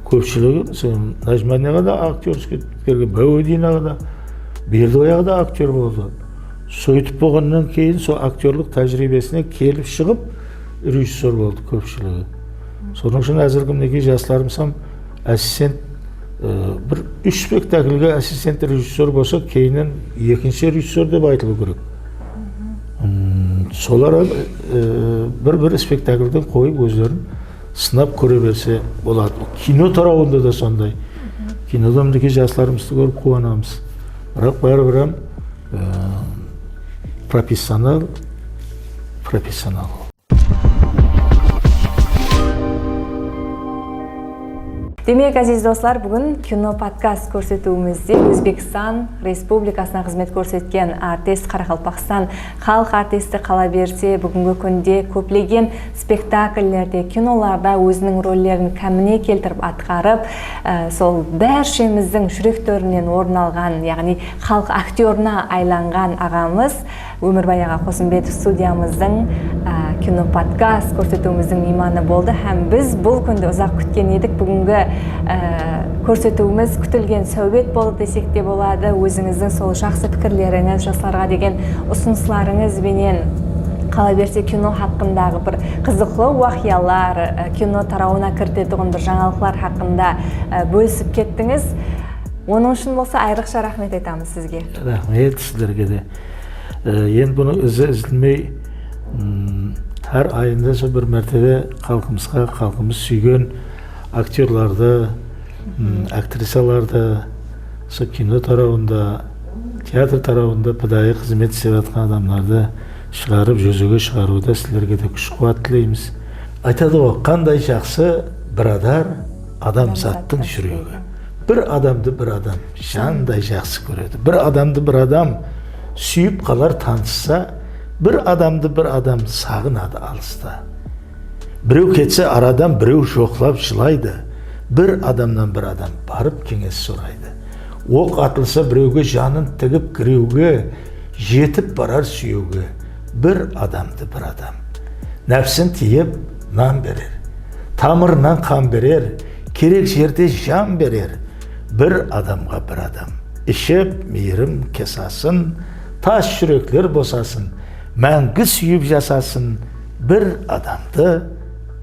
Kópshiligi, mısalı, Nájmaddin aǵa da aktyorskiy pitkergen, Báwedin aǵa da, Berdibay aǵa da aktyor boldı. Sóytip bolǵannan keyin sol aktyorlıq tájiriybesine kelip shıǵıp, rejissyor boldı kópshiligi. Sonıń ushın házirgi minekey jaslarımız hám assistent, e, bir úsh spektaklge assistent rejissyor bolsa, keyninen ekinshi rejissyor dep aytılıw kerek. Hmm, solar, e, bir-bir spektaklden qoyıp ózlerin sınap kóre berse boladı. Kino tarawında da sonday. Kinoda minekey jaslarımızdı kórip quwanamız. Biraq báribir hám, e, professional, professional. Demek, áziz doslar, búgin Kino podkast kórsetiwimizde Ózbekstan Respublikasına xızmet kórsetken artist, Qaraqalpaqstan xalıq artisti, qala berse, búgingi kúnde kóplegen spektakllerde, kinolarda óziniń rollerin kámine keltirip atqarıp, e, sol bárshemizdiń júrek tórinen orın alǵan, yaǵnıy xalıq aktyorına aylanǵan aǵamız Ómirbay aǵa Qosımbetov studiyamızdıń, e, kino podkast kórsetiwimizdiń miymanı boldı hám biz bul kúndi uzaq kútken edik. Búgingi, e, kórsetiwimiz kútilgen sáwbet boldı desek te boladı. Ózińizdiń sol jaqsı pikirlerińiz, jaslarǵa degen usınıslarıńız benen, qala berse, kino haqqındaǵı bir qızıqlı waqıyalar, e, kino tarawına kiritetuǵın bir jańalıqlar haqqında, e, bólisip kettińiz. Onıń ushın bolsa ayrıqsha raxmet aytamız sizge. Raxmet sizlerge de. E, endi bunıń izi úzilmey, mm, hár ayında sol bir mártebe xalqımızǵa, xalqımız súygen aktyorlardı, mm, aktrisalardı, sol kino tarawında, teatr tarawında pidayı xızmet islep atqan adamlardı shıǵarıp, júzige shıǵarıwda sizlerge de kúsh-quwat tileymiz. Aytadı ǵoy, qanday jaqsı biradar adamzattıń júregi. Bir adamdı bir adam janday jaqsı kóredi. Bir adamdı bir adam súyip qalar tanıssa, bir adamdı bir adam saǵınadı alısta. Birew ketse aradan birew joqlap jılaydı. Bir adamnan bir adam barıp keńes soraydı. Oq atılsa birewge janın tigip girewge, jetip barar súyewge bir adamdı bir adam. Nápsin tiyip nan berer, tamırınan qan berer, kerek jerde jan berer. Bir adamǵa bir adam iship miyrim kesasın, tas júrekler bosasın, máńgi súyip jasasın bir adamdı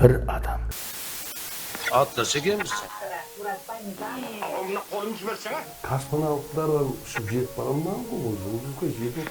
bir adam. Atlas ekenbiz. Mına qolımdı jibersene. Kosmonavtlar ushıp jetip baraman ǵo, ol juldızǵa jetip.